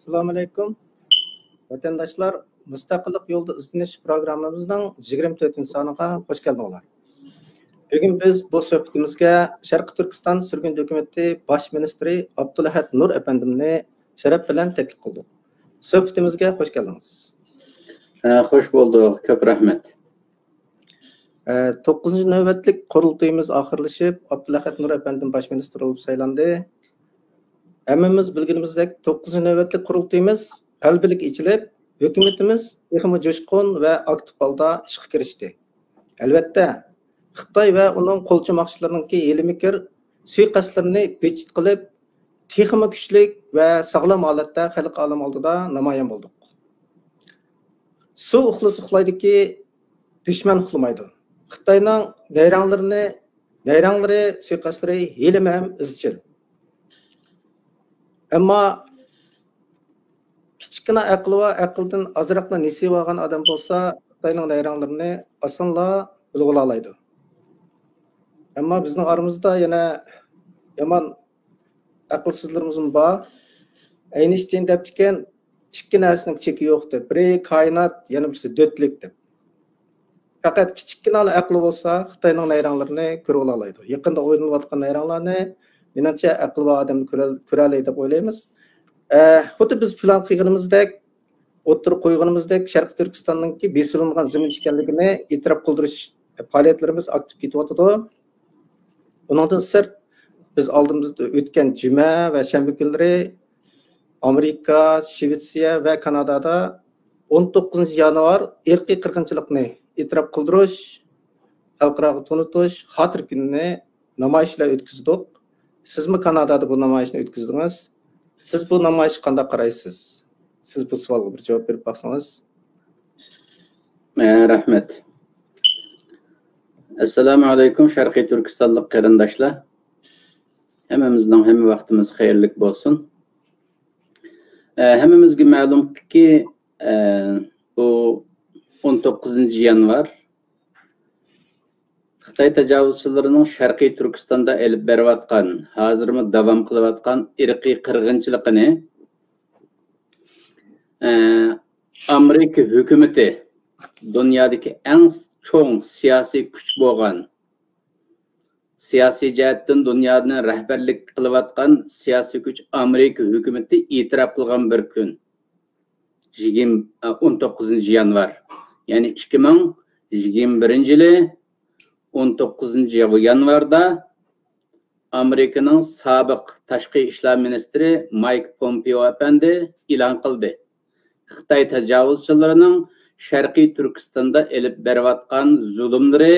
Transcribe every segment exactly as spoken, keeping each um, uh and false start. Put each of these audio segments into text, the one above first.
ئەسسالامۇئەلەيكۇم. ۋەتەنداشلار، مۇستەقىللىق يولىدا ئىزدىنىش پروگراممىمىزنىڭ يىگىرمە تۆتىنچى سانىغا خوش كەلدىڭلار. بۈگۈن بىز بۇ سۆھبىتىمىزگە شەرقىي تۈركىستان سۈرگۈندە ھۆكۈمىتى باش مىنىستىرى ئابدۇلئەھەد نۇر ئەپەندىمنى شەرەپ بىلەن تەكلىپ قىلدۇق. سۆھبىتىمىزگە خوش كەلدىڭىز. ھە، خوش بولدۇق. كۆپ رەھمەت. ئە، توققۇزىنچى نۆۋەتلىك قۇرۇلتىيىمىز ئاخىرلىشىپ، ئابدۇلئەھەد نۇر ئەپەندىم باش مىنىستىر بولۇپ سايلاندى. ھەممىمىز بىلگىنىمىزدەك، توققۇزىنچى نۆۋەتلىك قۇرۇلتىيىمىز غەلىبىلىك ئېچىلىپ، ھۆكۈمىتىمىز تېخىمۇ جۇشقۇن ۋە ئاكتىپ ھالدا ئىشقا كىرىشتى. ئەلۋەتتە، خىتاي ۋە ئۇنىڭ قولچىماقچىلىرىنىڭكى ھىيلە-مىكىر، سۇيىقەستلىرىنى بىجىت قىلىپ، تېخىمۇ كۈچلۈك ۋە ساغلام ھالەتتە خەلق ئالەم ئالدىدا نامايان بولدۇق. سۇ ئۇخلىسا ئۇخلايدۇكى، دۈشمەن ئۇخلىمايدۇ. خىتاينىڭ نەيرەڭلىرىنى، نەيرەڭلىرى، سۇيىقەستلىرى ھېلىمۇ ھەم ئىزچىل. ئەمما كىچىككىنە ئەقلى بار، ئەقلىدىن ئازراقلا نېسىۋى بولغان ئادەم بولسا، خىتاينىڭ نەيرەڭلىرىنى ئاسانلا بىلىۋالالايدۇ. ئەمما بىزنىڭ ئارىمىزدا يەنە يامان ئەقىلسىزلىرىمىزمۇ بار. ئەينىشتىين دەپتىكەن، ئىككى نەرسىنىڭ چېكى يوق دەپ. بىرى كائىنات، يەنە بىرسى دۆتلۈك دەپ. پەقەت كىچىككىنە ئەقلى بولسا، خىتاينىڭ نەيرەڭلىرىنى كۆرۈۋالالايدۇ. يېقىندا ئوينىلىۋاتقان نەيرەڭلەرنى، مېنىڭچە، ئەقلى بار ئادەم كۆرە-، كۆرەلەيدۇ دەپ ئويلايمىز. ئە، خۇددى بىز پىلان قىلغىنىمىزدەك، ئوتتۇرىغا قويغىنىمىزدەك، شەرقىي تۈركىستاننىڭكى بېسىۋېلىنغان زېمىن ئىكەنلىكىنى ئېتىراپ قىلدۇرۇش پائالىيەتلىرىمىز ئاكتىپ كېتىۋاتىدۇ. ئۇنىڭدىن سىرت، بىز ئالدىمىزدا ئۆتكەن جۈمە ۋە شەنبە كۈنلىرى ئامېرىكا، شىۋېتسىيە ۋە كانادادا ئون توققۇزىنچى يانۋار ئىرقىي قىرغىنچىلىقنى ئېتىراپ قىلدۇرۇش، خەلقئاراغا تونۇتۇش خاتىرە كۈنىنى نامايىشلار ئۆتكۈزدۇق. سىزمۇ كانادادا بۇ نامايىشنى ئۆتكۈزدىڭىز. سىز بۇ نامايىشقا قانداق قارايسىز؟ سىز بۇ سوئالغا بىر جاۋاب بېرىپ باقسىڭىز. ئە، رەھمەت. ئەسسالامۇ ئەلەيكۇم، شەرقىي تۈركىستانلىق قېرىنداشلار. ھەممىمىزنىڭ ھەممە ۋاقتىمىز خەيرلىك بولسۇن. ئە، ھەممىمىزگە مەلۇمكى، ئە، بۇ ئون توققۇزىنچى يانۋار خىتاي تاجاۋۇزچىلىرىنىڭ شەرقىي تۈركىستاندا ئېلىپ بېرىۋاتقان، ھازىرمۇ داۋام قىلىۋاتقان ئىرقىي قىرغىنچىلىقىنى، ئە، ئامېرىكا ھۆكۈمىتى، دۇنيادىكى ئەڭ چوڭ سىياسىي كۈچ بولغان، سىياسىي جەھەتتىن دۇنيانى رەھبەرلىك قىلىۋاتقان سىياسىي كۈچ ئامېرىكا ھۆكۈمىتى ئېتىراپ قىلغان بىر كۈن. يىگىرمە، ئون توققۇزىنچى يانۋار. يەنى ئىككى مىڭ يىگىرمە بىرىنچى يىلى ئون توققۇزىنچى يانۋاردا ئامېرىكىنىڭ سابىق تاشقى ئىشلار مىنىستىرى مايك پومپېئو ئەپەندى ئېلان قىلدى. خىتاي تاجاۋۇزچىلىرىنىڭ شەرقىي تۈركىستاندا ئېلىپ بېرىۋاتقان زۇلۇملىرى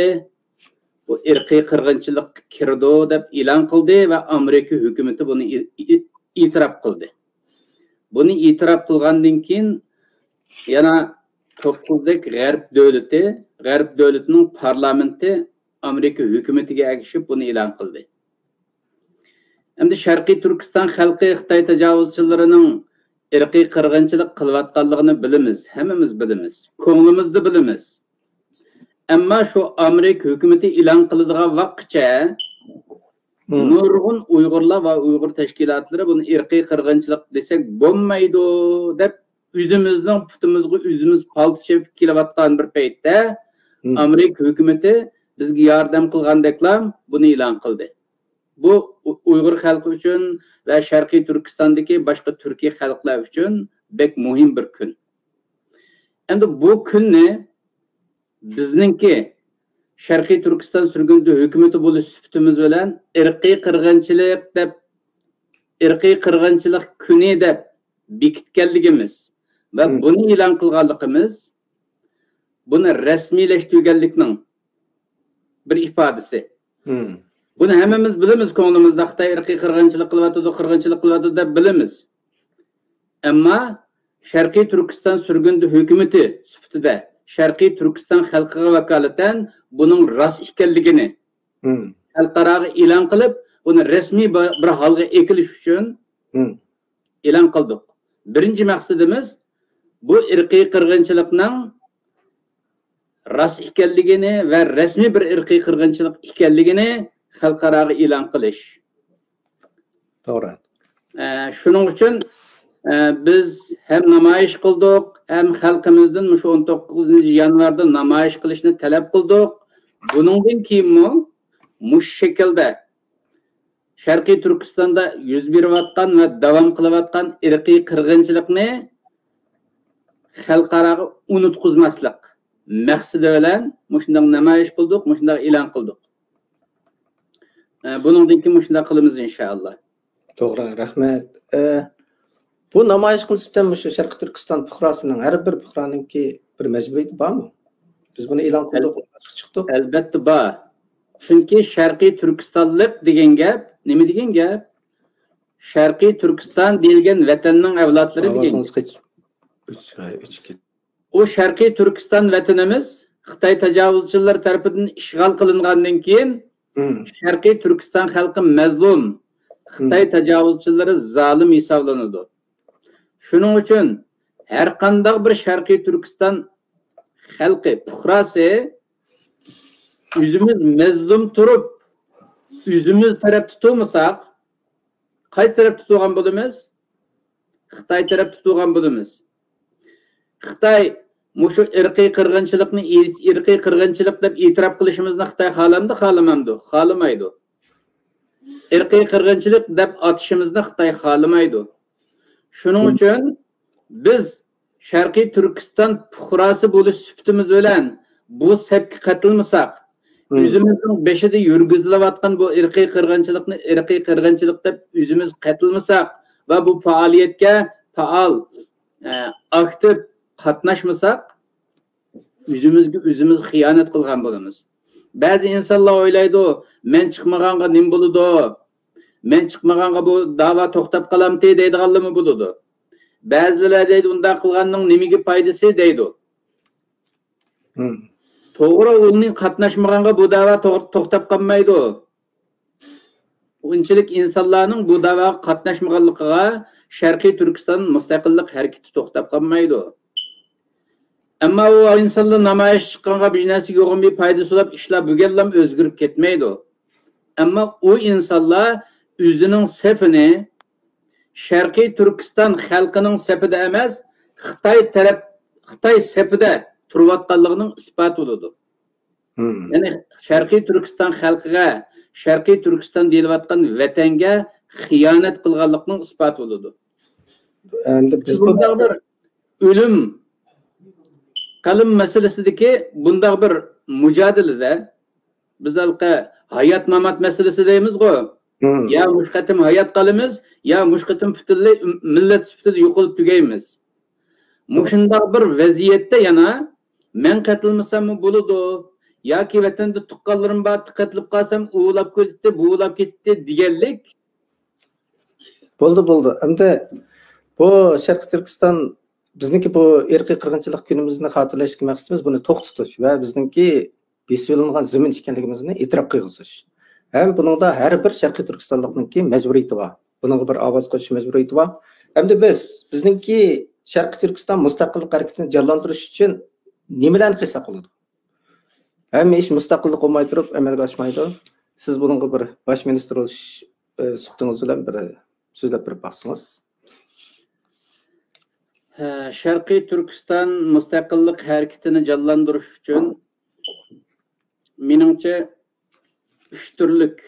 بۇ ئىرقىي قىرغىنچىلىققا كىرىدۇ دەپ ئېلان قىلدى ۋە ئامېرىكا ھۆكۈمىتى بۇنى ئېتىراپ قىلدى. بۇنى ئېتىراپ قىلغاندىن كېيىن يەنە توققۇزدەك غەرب دۆلىتى، غەرب دۆلىتىنىڭ پارلامېنتى ئامېرىكا ھۆكۈمىتىگە ئەگىشىپ بۇنى ئېلان قىلدى. ئەمدى شەرقىي تۈركىستان خەلقى خىتاي تاجاۋۇزچىلىرىنىڭ ئىرقىي قىرغىنچىلىق قىلىۋاتقانلىقىنى بىلىمىز، ھەممىمىز بىلىمىز، كۆڭلىمىزدە بىلىمىز. ئەمما شۇ ئامېرىكا ھۆكۈمىتى ئېلان قىلىدىغان ۋاققىچە نۇرغۇن ئۇيغۇرلار ۋە ئۇيغۇر تەشكىلاتلىرى بۇنى ئىرقىي قىرغىنچىلىق دېسەك بولمايدۇ دەپ، ئۆزىمىزنىڭ پۇتىمىزغا ئۆزىمىز پالتا چېپىپ كېلىۋاتقان بىر پەيتتە، ئامېرىكا ھۆكۈمىتى بىزگە ياردەم قىلغاندەكلا بۇنى ئېلان قىلدى. بۇ ئۇيغۇر خەلقى ئۈچۈن ۋە شەرقىي تۈركىستاندىكى باشقا تۈركىي خەلقلەر ئۈچۈن بەك مۇھىم بىر كۈن. ئەمدى بۇ كۈننى بىزنىڭكى شەرقىي تۈركىستان سۈرگۈندە ھۆكۈمىتى بولۇش سۈپىتىمىز بىلەن ئىرقىي قىرغىنچىلىق دەپ، ئىرقىي قىرغىنچىلىق كۈنى دەپ بېكىتكەنلىكىمىز ۋە بۇنى ئېلان قىلغانلىقىمىز بۇنى رەسمىيلەشتۈرگەنلىكنىڭ بىر ئىپادىسى. بۇنى ھەممىمىز بىلىمىز، كۆڭلىمىزدە خىتاي ئىرقىي قىرغىنچىلىق قىلىۋاتىدۇ، قىرغىنچىلىق قىلىۋاتىدۇ دەپ بىلىمىز. ئەمما شەرقىي تۈركىستان سۈرگۈندە ھۆكۈمىتى سۈپىتىدە شەرقىي تۈركىستان خەلقىگە ۋاكالىتەن بۇنىڭ راست ئىكەنلىكىنى خەلقئاراغا ئېلان قىلىپ، بۇنى رەسمىي بىر، بىر ھالغا ئېكىلىش ئۈچۈن ئېلان قىلدۇق. بىرىنچى مەقسىتىمىز بۇ ئىرقىي قىرغىنچىلىقنىڭ راست ئىكەنلىكىنى ۋە رەسمىي بىر ئىرقىي قىرغىنچىلىق ئىكەنلىكىنى خەلقئاراغا ئېلان قىلىش. توغرا. ئە، شۇنىڭ ئۈچۈن ئە، بىز ھەم نامايىش قىلدۇق، ھەم خەلقىمىزدىن مۇشۇ ئون توققۇزىنچى يانۋاردا نامايىش قىلىشنى تەلەپ قىلدۇق. بۇنىڭدىن كېيىنمۇ مۇشۇ شەكىلدە شەرقىي تۈركىستاندا يۈز بېرىۋاتقان ۋە داۋام قىلىۋاتقان ئىرقىي قىرغىنچىلىقنى خەلقئاراغا ئۇنتقۇزماسلىق مەقسىتى بىلەن مۇشۇنداق نامايىش قىلدۇق، مۇشۇنداق ئېلان قىلدۇق. ئە، بۇنىڭدىن كېيىن مۇشۇنداق قىلىمىز، ئىنشائاللا. توغرا، رەھمەت. ئە، بۇ نامايىشقا نىسبەتەن مۇشۇ شەرقىي تۈركىستان پۇقراسىنىڭ، ھەر بىر پۇقرانىڭكى بىر مەجبۇرىيىتى بارمۇ؟ بىز بۇنى ئېلان قىلدۇق، ئەل-، ئاچىققا چىقتۇق. ئەلبەتتە بار. چۈنكى شەرقىي تۈركىستانلىق دېگەن گەپ نېمە دېگەن گەپ؟ شەرقىي تۈركىستان دېيىلگەن ۋەتەننىڭ ئەۋلادلىرى دېگەن گەپ. ئۈچ، ئۈچ كېتىپ. ئۇ شەرقىي تۈركىستان ۋەتىنىمىز خىتاي تاجاۋۇزچىلىرى تەرىپىدىن ئىشغال قىلىنغاندىن كېيىن، شەرقىي تۈركىستان خەلقى مەزلۇم، خىتاي تاجاۋۇزچىلىرى زالىم ھېسابلىنىدۇ. شۇنىڭ ئۈچۈن ھەر قانداق بىر شەرقىي تۈركىستان خەلقى، پۇقراسى، ئۆزىمىز مەزلۇم تۇرۇپ، ئۆزىمىز تەرەپتە تۇرمىساق، قايسى تەرەپتە تۇرغان بولىمىز؟ خىتاي تەرەپتە تۇرغان بولىمىز. خىتاي مۇشۇ ئىرقىي قىرغىنچىلىقنى، ئىرقىي قىرغىنچىلىق دەپ ئېتىراپ قىلىشىمىزنى خىتاي خالامدۇ، خالىمامدۇ؟ خالىمايدۇ. ئىرقىي قىرغىنچىلىق دەپ ئاتىشىمىزنى خىتاي خالىمايدۇ. شۇنىڭ ئۈچۈن بىز شەرقىي تۈركىستان پۇقراسى بولۇش سۈپىتىمىز بىلەن بۇ سەپكە قېتىلمىساق، ئۆزىمىزنىڭ بېشىدا يۈرگۈزۈلۈۋاتقان بۇ ئىرقىي قىرغىنچىلىقنى ئىرقىي قىرغىنچىلىق دەپ ئۆزىمىز قېتىلمىساق ۋە بۇ پائالىيەتكە پائال، ئە، ئاكتىپ قاتناشمىساق، ئۆزىمىزگە ئۆزىمىز خىيانەت قىلغان بولىمىز. بەزى ئىنسانلار ئويلايدۇ، مەن چىقمىغانغا نېمە بولىدۇ؟ مەن چىقمىغانغا بۇ داۋا توختاپ قالامتى دەيدىغانلارمۇ بولىدۇ. بەزىلەر دەيدۇ، ئۇنداق قىلغاننىڭ نېمىگە پايدىسى دەيدۇ. توغرا، ئۇنى قاتناشمىغانغا بۇ داۋا توغ-، توختاپ قالمايدۇ. ئۇنچىلىك ئىنسانلارنىڭ بۇ داۋاغا قاتناشمىغانلىقىغا شەرقىي تۈركىستان مۇستەقىللىق ھەرىكىتى توختاپ قالمايدۇ. ئەمما ئۇ ئىنسانلار نامايىش چىققانغا بىر نەرسە يوغان بىر پايدا سوراپ ئىشلار بۈگۈنلام ئۆزگىرىپ كەتمەيدۇ. ئەمما ئۇ ئىنسانلار ئۆزىنىڭ سېپىنى شەرقىي تۈركىستان خەلقىنىڭ سېپىدە ئەمەس، خىتاي تەرەپ، خىتاي سېپىدە تۇرۇۋاتقانلىقىنىڭ ئىسپاتى بولىدۇ. يەنى شەرقىي تۈركىستان خەلقىگە، شەرقىي تۈركىستان دېيىلىۋاتقان ۋەتەنگە خىيانەت قىلغانلىقنىڭ ئىسپاتى بولىدۇ. ئەمدى بىز بۇنداق بىر ئۆلۈم، قەلەم مەسىلىسىدىكى بۇنداق بىر مۇجادىلىدە بىز ھېلىقى ھايات-مامات مەسىلىسى دەيمىزغۇ. يا مۇشۇ قېتىم ھايات قالىمىز، يا مۇشۇ قېتىم پۈتۈنلەي مىللەت سۈپىتىدە يوقىلىپ تۈگەيمىز. مۇشۇنداق بىر ۋەزىيەتتە يەنە مەن قېتىلمىساممۇ بولىدۇ، ياكى ۋەتەندە تۇغقانلىرىم بار، قېتىلىپ قالسام ئۇ ئۇلاپ كېتەتتى، بۇ ئۇلاپ كېتەتتى دېگەنلىك. بولدى، بولدى. ئەمدى بۇ شەرقىي تۈركىستان، بىزنىڭكى بۇ ئىرقىي قىرغىنچىلىق كۈنىمىزنى خاتىرىلەشتىكى مەقسىتىمىز بۇنى توختىتىش ۋە بىزنىڭكى بېسىۋېلىنغان زېمىن ئىكەنلىكىمىزنى ئېتىراپ قىلغۇزۇش. ھەم بۇنىڭدا ھەر بىر شەرقىي تۈركىستانلىقنىڭكى مەجبۇرىيىتى بار. بۇنىڭغا بىر ئاۋاز قوشۇش مەجبۇرىيىتى بار. ئەمدى بىز، بىزنىڭكى شەرقىي تۈركىستان مۇستەقىللىق ھەرىكىتىنى جانلاندۇرۇش ئۈچۈن نېمىلەرنى قىلساق بولىدۇ؟ ھەممە ئىش مۇستەقىللىق بولماي تۇرۇپ ئەمەلگە ئاشمايدۇ. سىز بۇنىڭغا بىر باش مىنىستىر بولۇش، ئى، سۈپىتىڭىز بىلەن بىر سۆزلەپ بېرىپ باقسىڭىز. ھە، شەرقىي تۈركىستان مۇستەقىللىق ھەرىكىتىنى جانلاندۇرۇش ئۈچۈن، مېنىڭچە، ئۈچ تۈرلۈك،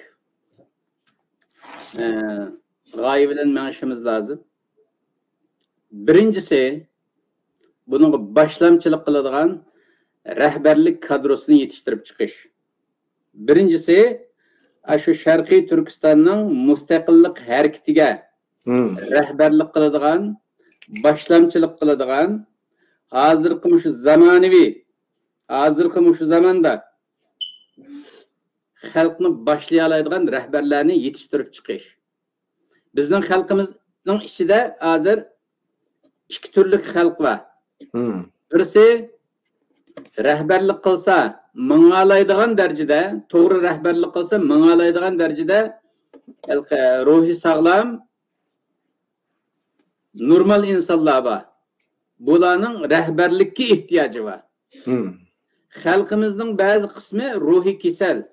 ئە، غايە بىلەن مېڭىشىمىز لازىم. بىرىنچىسى، بۇنىڭغا باشلامچىلىق قىلىدىغان رەھبەرلىك كادروسىنى يېتىشتۈرۈپ چىقىش. بىرىنچىسى، ئاشۇ شەرقىي تۈركىستاننىڭ مۇستەقىللىق ھەرىكىتىگە رەھبەرلىك قىلىدىغان، باشلامچىلىق قىلىدىغان، ھازىرقى مۇشۇ زامانىۋى، ھازىرقى مۇشۇ زاماندا خەلقنى باشلىيالايدىغان رەھبەرلەرنى يېتىشتۈرۈپ چىقىش. بىزنىڭ خەلقىمىزنىڭ ئىچىدە ھازىر ئىككى تۈرلۈك خەلق بار. بىرسى رەھبەرلىك قىلسا ماڭالايدىغان دەرىجىدە، توغرا رەھبەرلىك قىلسا ماڭالايدىغان دەرىجىدە ھېلىقى روھى ساغلام، نورمال ئىنسانلار بار. بۇلارنىڭ رەھبەرلىككە ئېھتىياجى بار. خەلقىمىزنىڭ بەزى قىسمى روھىي كېسەل.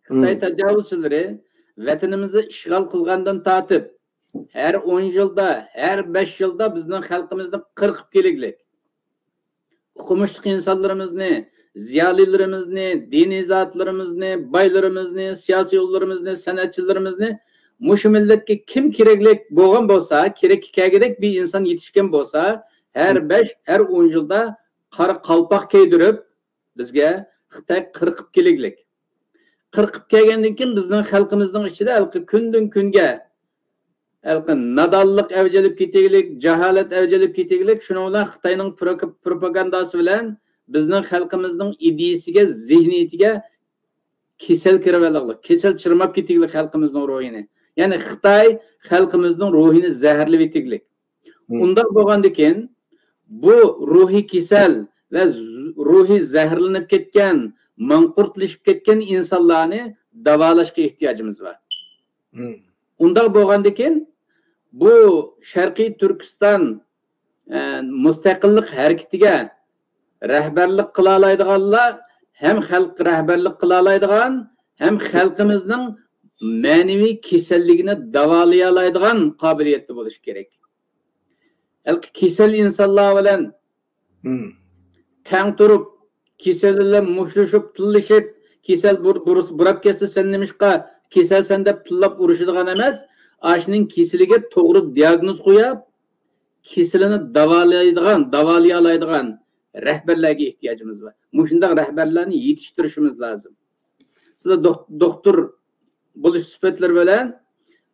خىتاي تاجاۋۇزچىلىرى ۋەتىنىمىزنى ئىشغال قىلغاندىن تارتىپ، ھەر ئون يىلدا، ھەر بەش يىلدا بىزنىڭ خەلقىمىزنى قىرقىپ كېلىگلىك. ئوقۇمۇشلۇق ئىنسانلىرىمىزنى، زىيالىيلىرىمىزنى، دىنىي زاتلىرىمىزنى، بايلىرىمىزنى، سىياسىيونلىرىمىزنى، سەنئەتچىلىرىمىزنى، مۇشۇ مىللەتكە كىم كېرەكلىك بولغان بولسا، كېرەككە كەلگۈدەك بىر ئىنسان يېتىشكەن بولسا، ھەر بەش، ھەر ئون يىلدا قارا قالپاق كىيدۈرۈپ، بىزگە خىتاي قىرقىپ كېلىگلىك. قىرقىپ كەلگەندىن كېيىن بىزنىڭ خەلقىمىزنىڭ ئىچىدە ھېلىقى كۈندىن كۈنگە ھېلىقى نادانلىق ئەۋج ئېلىپ كېتىگلىك، جاھالەت ئەۋج ئېلىپ كېتىگلىك، شۇنىڭ بىلەن خىتاينىڭ پروك-، پروپاگانداسى بىلەن بىزنىڭ خەلقىمىزنىڭ ئىدىيىسىگە، زېھنىيىتىگە كېسەل كىرىۋالغلىق، كېسەل چىرماپ كېتىگلىك خەلقىمىزنىڭ روھىنى. يەنى خىتاي خەلقىمىزنىڭ روھىنى زەھەرلىۋېتىگلىك. مم. ئۇنداق بولغاندىكىن، بۇ روھىي كېسەل ۋە ز-، روھى زەھەرلىنىپ كەتكەن، ماڭقۇرتلىشىپ كەتكەن ئىنسانلارنى داۋالاشقا ئېھتىياجىمىز بار. مم. ئۇنداق بولغاندىكىن، بۇ شەرقىي تۈركىستان، ئە، مۇستەقىللىق ھەرىكىتىگە رەھبەرلىك قىلالايدىغانلار ھەم خەلققە رەھبەرلىك قىلالايدىغان، ھەم خەلقىمىزنىڭ مەنىۋى كېسەللىكىنى داۋالىيالايدىغان قابىلىيەتتە بولۇشى كېرەك. ھېلىقى كېسەل ئىنسانلار بىلەن مم. تەڭ تۇرۇپ، كېسەل بىلەن مۇشتلىشىپ، تىللىشىپ، كېسەل بۇر-، بۇرۇس-، بۇراپ كەتسە، سەن نېمىشقا كېسەلسەن دەپ تىللاپ ئۇرۇشىدىغان ئەمەس، ئاشۇنىڭ كېسىلىگە توغرا دىياگنوز قويۇپ، كېسىلىنى داۋالايدىغان، داۋالىيالايدىغان رەھبەرلەرگە ئېھتىياجىمىز بار. مۇشۇنداق رەھبەرلەرنى يېتىشتۈرۈشىمىز لازىم. سىلەر دوك-، دوختۇر بولۇش سۈپەتلىرى بىلەن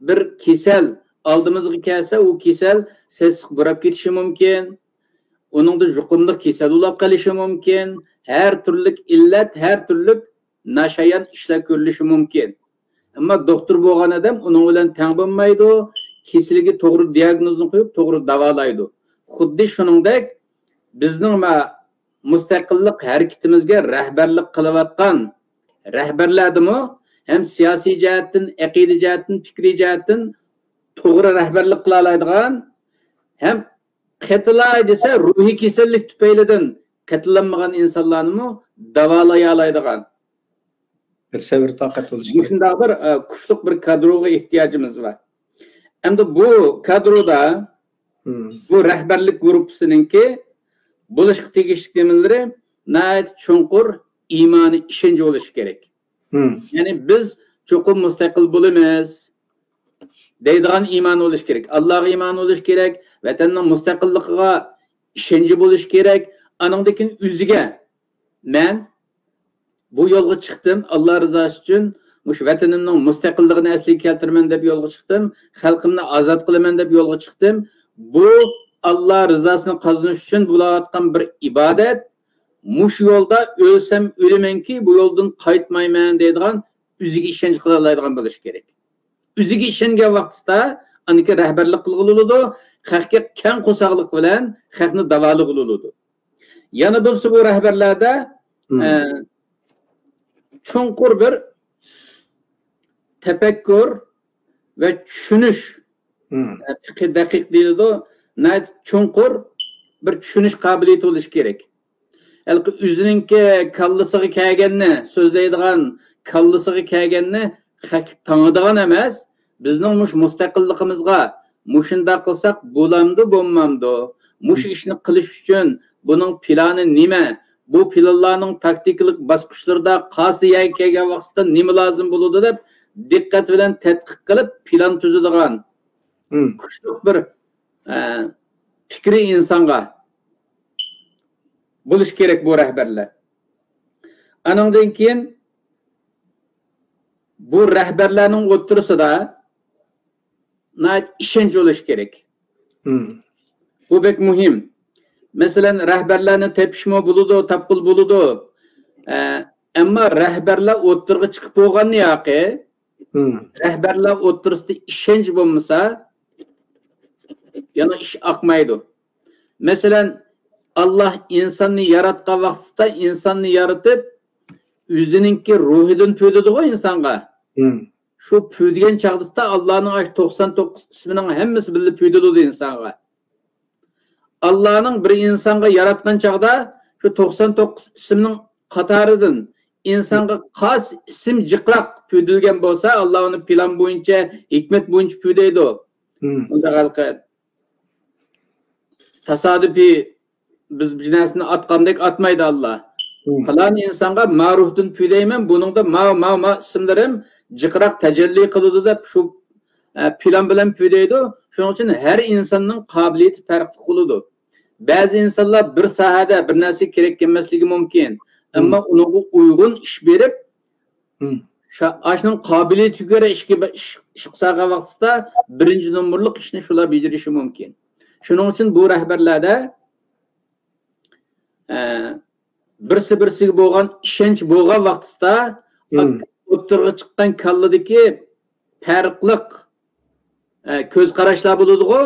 بىر كېسەل ئالدىمىزغا كەلسە، ئۇ كېسەل سېسىق بۇراپ كېتىشى مۇمكىن، ئۇنىڭدا يۇقۇملۇق كېسەل بولۇپ قېلىشى مۇمكىن، ھەر تۈرلۈك ئىللەت، ھەر تۈرلۈك ناشايان ئىشلار كۆرۈلۈشى مۇمكىن. ئەمما دوختۇر بولغان ئادەم ئۇنىڭ بىلەن تەڭ بولمايدۇ، كېسىلىگە توغرا دىياگنوزنى قويۇپ، توغرا داۋالايدۇ. خۇددى شۇنىڭدەك بىزنىڭ مە-، مۇستەقىللىق ھەرىكىتىمىزگە رەھبەرلىك قىلىۋاتقان رەھبەرلەردىمۇ ھەم سىياسىي جەھەتتىن، ئەقىدە جەھەتتىن، پىكرىي جەھەتتىن توغرا رەھبەرلىك قىلالايدىغان، ھەم قېتىلاي دېسە، روھىي كېسەللىك تۈپەيلىدىن قېتىلالمىغان ئىنسانلارنىمۇ داۋالايالايدىغان بىر سەۋر تاقەت بولۇشى كېرەك. مۇشۇنداق بىر، ئە، كۈچلۈك بىر كادروغا ئېھتىياجىمىز بار. ئەمدى بۇ كادرودا مم. بۇ رەھبەرلىك گۇرۇپپىسىنىڭكى بولۇشقا تېگىشلىك نېمىلىرى ناھايىتى چوڭقۇر ئىمانىي ئىشەنچ بولۇشى كېرەك. مم. يەنى بىز چوقۇم مۇستەقىل بولىمىز دەيدىغان ئىمان بولۇشى كېرەك. ئاللاغا ئىمان بولۇشى كېرەك، ۋەتەننىڭ مۇستەقىللىقىغا ئىشەنچى بولۇشى كېرەك. ئانىڭدىن كېيىن ئۆزىگە، مەن بۇ يولغا چىقتىم، ئاللا رىزاسى ئۈچۈن مۇشۇ ۋەتىنىمنىڭ مۇستەقىللىقىنى ئەسلىگە كەلتۈرىمەن دەپ يولغا چىقتىم، خەلقىمنى ئازاد قىلىمەن دەپ يولغا چىقتىم. بۇ ئاللا رىزاسىنى قازىنىش ئۈچۈن بولۇۋاتقان بىر ئىبادەت. مۇشۇ يولدا ئۆلسەم ئۆلىمەنكى، بۇ يولدىن قايتمايمەن دەيدىغان، ئۆزىگە ئىشەنچ قىلالايدىغان بولۇشى كېرەك. ئۆزىگە ئىشەنگەن ۋاقتىدا ئانىكى رەھبەرلىك قىلغىلى بولىدۇ، خەقكە كەڭ قورساقلىق بىلەن خەقنى داۋالىغىلى بولىدۇ. يەنە بولسا بۇ رەھبەرلەردە، مم. ئە، چوڭقۇر بىر تەپەككۇر ۋە چۈشىنىش، مم. ئە، پىقھى دەقىق دېيىلىدۇ، ناھايىتى چوڭقۇر بىر چۈشىنىش قابىلىيىتى بولۇشى كېرەك. ھېلىقى ئۆزىنىڭكى كاللىسىغا كەلگەننى سۆزلەيدىغان، كاللىسىغا كەلگەننى خەققە تاڭىدىغان ئەمەس، بىزنىڭ مۇشۇ مۇستەقىللىقىمىزغا مۇشۇنداق قىلساق بولامدۇ، بولمامدۇ؟ مۇشۇ ئىشنى قىلىش ئۈچۈن بۇنىڭ پىلانى نېمە؟ بۇ پىلانلارنىڭ تاكتىكىلىق باسقۇچلىرىدا قايسى يەرگە كەلگەن ۋاقىتتا نېمە لازىم بولىدۇ دەپ دىققەت بىلەن تەتقىق قىلىپ پىلان تۈزىدىغان، مم. كۈچلۈك بىر، ئە، پىكرى ئىنسانغا بولۇش كېرەك بۇ رەھبەرلەر. ئانىڭدىن كېيىن بۇ رەھبەرلەرنىڭ ئوتتۇرىسىدا ناھايىتى ئىشەنچ بولۇش كېرەك. مم. بۇ بەك مۇھىم. مەسىلەن، رەھبەرلەرنى تېپىشمۇ بولىدۇ، تاپقىلى بولىدۇ. ئە، ئەمما رەھبەرلەر ئوتتۇرىغا چىقىپ بولغاندىن ياقى، مم. رەھبەرلەر ئوتتۇرىسىدا ئىشەنچ بولمىسا، يەنە ئىش ئاقمايدۇ. مەسىلەن، ئاللا ئىنساننى ياراتقان ۋاقتىدا ئىنساننى يارىتىپ، ئۆزىنىڭكى روھىدىن پۈۋدىدىغۇ ئىنسانغا. مم. شۇ پۈۋدىگەن چاغدا ئاللانىڭ ئاشۇ توقسان توققۇز ئىسمىنىڭ ھەممىسى بىللە پۈۋدىلىدۇ ئىنسانغا. ئاللانىڭ بىر ئىنسانغا ياراتقان چاغدا شۇ توقسان توققۇز ئىسىمنىڭ قاتارىدىن ئىنسانغا خاس ئىسىم جىقراق پۈۋدۈلگەن بولسا، ئاللا ئۇنى پىلان بويىچە، ھېكمەت بويىچە پۈۋدەيدۇ. مۇنداق ھېلىقى تاسادىپىي بىز بىر نەرسىنى ئاتقاندەك ئاتمايدۇ ئاللا. پالان ئىنسانغا ما روھتىن پۈيلەيمەن، بۇنىڭدا ما، ما، ما ئىسىملىرىم جىقراق تەجەللى قىلىدۇ دەپ شۇ، ئە، پىلان بىلەن پۈيلەيدۇ. شۇنىڭ ئۈچۈن ھەر ئىنساننىڭ قابىلىيىتى پەرقلىق بولىدۇ. بەزى ئىنسانلار بىر ساھەدە بىر نەرسە كېرەك كەلمەسلىكى مۇمكىن. ئەمما ئۇنىڭغا ئۇيغۇن ئىش بېرىپ، شا-، ئاشۇنىڭ قابىلىيىتىگە كۆرە ئىشكە، ئىش، ئىش قىلساغان ۋاقتىدا بىرىنچى نومۇرلۇق ئىشنى شۇلار بېجىرىشى مۇمكىن. شۇنىڭ ئۈچۈن بۇ رەھبەرلەردە، ئە، بىرسى بىرسىگە بولغان ئىشەنچ بولغان ۋاقتىدا ئوتتۇرىغا چىققان كاللىدىكى پەرقلىق، ئە، كۆز قاراشلار بولىدىغۇ.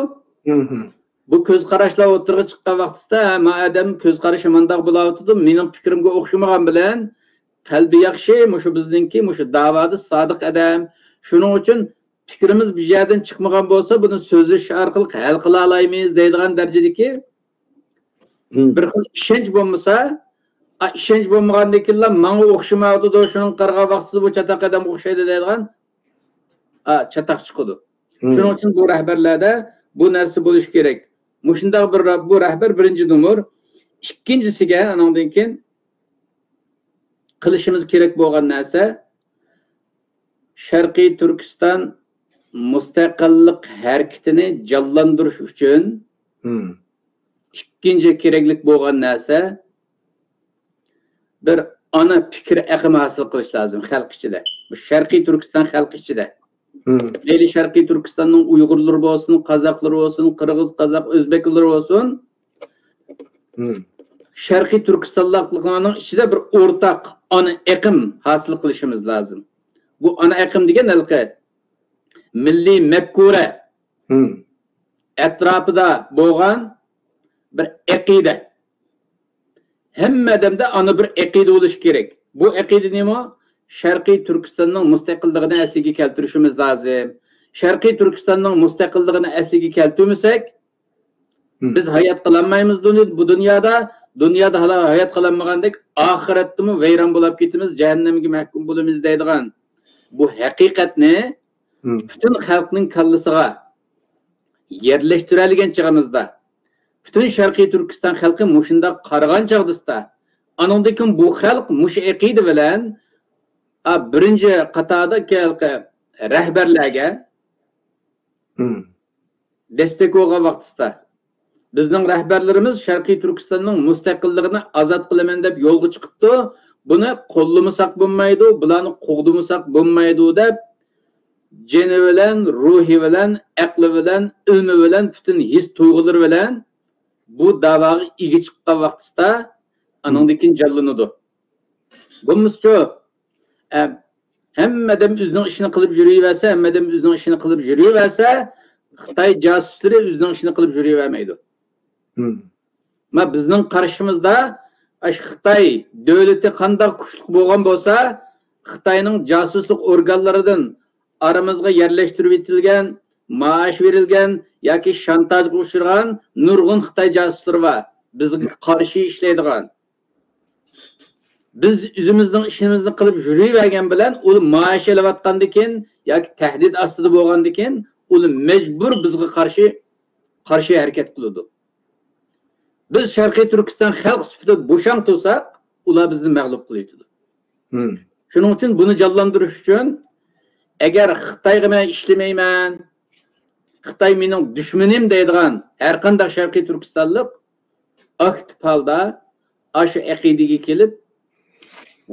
بۇ كۆز قاراشلار ئوتتۇرىغا چىققان ۋاقتىدا، ھە، ما ئادەم كۆز قارىشى مانداق بولاۋاتىدۇ، مېنىڭ پىكرىمگە ئوخشىمىغان بىلەن، قەلبى ياخشى، مۇشۇ بىزنىڭكى، مۇشۇ داۋادا سادىق ئادەم. شۇنىڭ ئۈچۈن پىكرىمىز بىر يەردىن چىقمىغان بولسا، بۇنى سۆزلىشىش ئارقىلىق ھەل قىلالايمىز دەيدىغان دەرىجىدىكى بىر خىل ئىشەنچ بولمىسا، ئا، ئىشەنچ بولمىغاندىن كېيىنلا ماڭا ئوخشىمايۋاتىدۇ، شۇنىڭغا قارىغان ۋاقتىدا بۇ چاتاق ئادەمگە ئوخشايدۇ دەيدىغان، ئا، چاتاق چىقىدۇ. شۇنىڭ ئۈچۈن بۇ رەھبەرلەردە بۇ نەرسە بولۇشى كېرەك. مۇشۇنداق بىر رە-، بۇ رەھبەر بىرىنچى نومۇر. ئىككىنچىسىگە، ئانىڭدىن كېيىن قىلىشىمىز كېرەك بولغان نەرسە، شەرقىي تۈركىستان مۇستەقىللىق ھەرىكىتىنى جانلاندۇرۇش ئۈچۈن ئىككىنچى كېرەكلىك بولغان نەرسە، بىر ئانا پىكىر ئېقىمى ھاسىل قىلىش لازىم خەلق ئىچىدە. بۇ شەرقىي تۈركىستان خەلقى ئىچىدە. مەيلى شەرقىي تۈركىستاننىڭ ئۇيغۇرلىرى بولسۇن، قازاقلىرى بولسۇن، قىرغىز، قازاق، ئۆزبەكلىرى بولسۇن. شەرقىي تۈركىستانلىقلارنىڭ ئىچىدە بىر ئورتاق ئانا ئېقىم ھاسىل قىلىشىمىز لازىم. بۇ ئانا ئېقىم دېگەن ھېلىقى مىللىي مەپكۇرە، ئەتراپىدا بولغان بىر ئەقىدە. ھەممە ئادەمدە ئانا بىر ئەقىدە بولۇشى كېرەك. بۇ ئەقىدە نېمە؟ شەرقىي تۈركىستاننىڭ مۇستەقىللىقىنى ئەسلىگە كەلتۈرۈشىمىز لازىم. شەرقىي تۈركىستاننىڭ مۇستەقىللىقىنى ئەسلىگە كەلتۈرمىسەك، بىز ھايات قالالمايمىز دۇني-، بۇ دۇنيادا. دۇنيادا ھالا-، ھايات قالالمىغاندەك، ئاخىرەتتىمۇ ۋەيران بولاپ كېتىمىز، جەھەننەمگە مەھكۇم بولىمىز دەيدىغان بۇ ھەقىقەتنى پۈتۈن خەلقنىڭ كاللىسىغا يەرلەشتۈرەلىگەن چېغىمىزدا، پۈتۈن شەرقىي تۈركىستان خەلقى مۇشۇنداق قارىغان چاغدىسىدا، ئانىڭدىن كېيىن بۇ خەلق مۇشۇ ئەقىدە بىلەن، ئا، بىرىنچى قاتاردا كەلقى رەھبەرلەرگە دەستەك بولغان ۋاقتىسىدا، بىزنىڭ رەھبەرلىرىمىز شەرقىي تۈركىستاننىڭ مۇستەقىللىقىنى ئازاد قىلىمەن دەپ يولغا چىقىپتۇ، بۇنى قوللىمىساق بولمايدۇ، بۇلارنى قوغدىمىساق بولمايدۇ دەپ، جېنى بىلەن، روھى بىلەن، ئەقلى بىلەن، ئىلمى بىلەن، پۈتۈن ھېس تۇيغۇلىرى بىلەن بۇ داۋاغا ئىگە چىققان ۋاقتىسىدا، ئانىڭدىن كېيىن جانلىنىدۇ. بولمىسىچۇ، ئە، ھەممە ئادەم ئۆزىنىڭ ئىشىنى قىلىپ يۈرۈۋەرسە، ھەممە ئادەم ئۆزىنىڭ ئىشىنى قىلىپ يۈرۈۋەرسە، خىتاي جاسۇسلىرى ئۆزىنىڭ ئىشىنى قىلىپ يۈرۈۋەرمەيدۇ. ما بىزنىڭ قارشىمىزدا ئاشۇ خىتاي دۆلىتى قانداق كۈچلۈك بولغان بولسا، خىتاينىڭ جاسۇسلۇق ئورگانلىرىدىن ئارىمىزغا يەرلەشتۈرۈۋېتىلگەن، مائاش بېرىلگەن ياكى شانتاژغا ئۇچرىغان نۇرغۇن خىتاي جاسۇسلىرى بار. بىزگە قارشى ئىشلەيدىغان. بىز ئۆزىمىزنىڭ ئىشىمىزنى قىلىپ يۈرۈۋەرگەن بىلەن، ئۇ مائاش ئېلىۋاتقاندىكىن ياكى تەھدىت ئاستىدا بولغاندىكىن، ئۇ مەجبۇر بىزگە قارشى، قارشى ھەرىكەت قىلىدۇ. بىز شەرقىي تۈركىستان خەلق سۈپىتىدە بوشاڭ تۇرساق، ئۇلار بىزنى مەغلۇپ قىلىۋېتىدۇ. شۇنىڭ ئۈچۈن بۇنى جانلاندۇرۇش ئۈچۈن، ئەگەر خىتايغا مەن ئىشلىمەيمەن، خىتاي مېنىڭ دۈشمىنىم دەيدىغان ھەرقانداق شەرقىي تۈركىستانلىق ئاكتىپ ھالدا ئاشۇ ئەقىدىگە كېلىپ،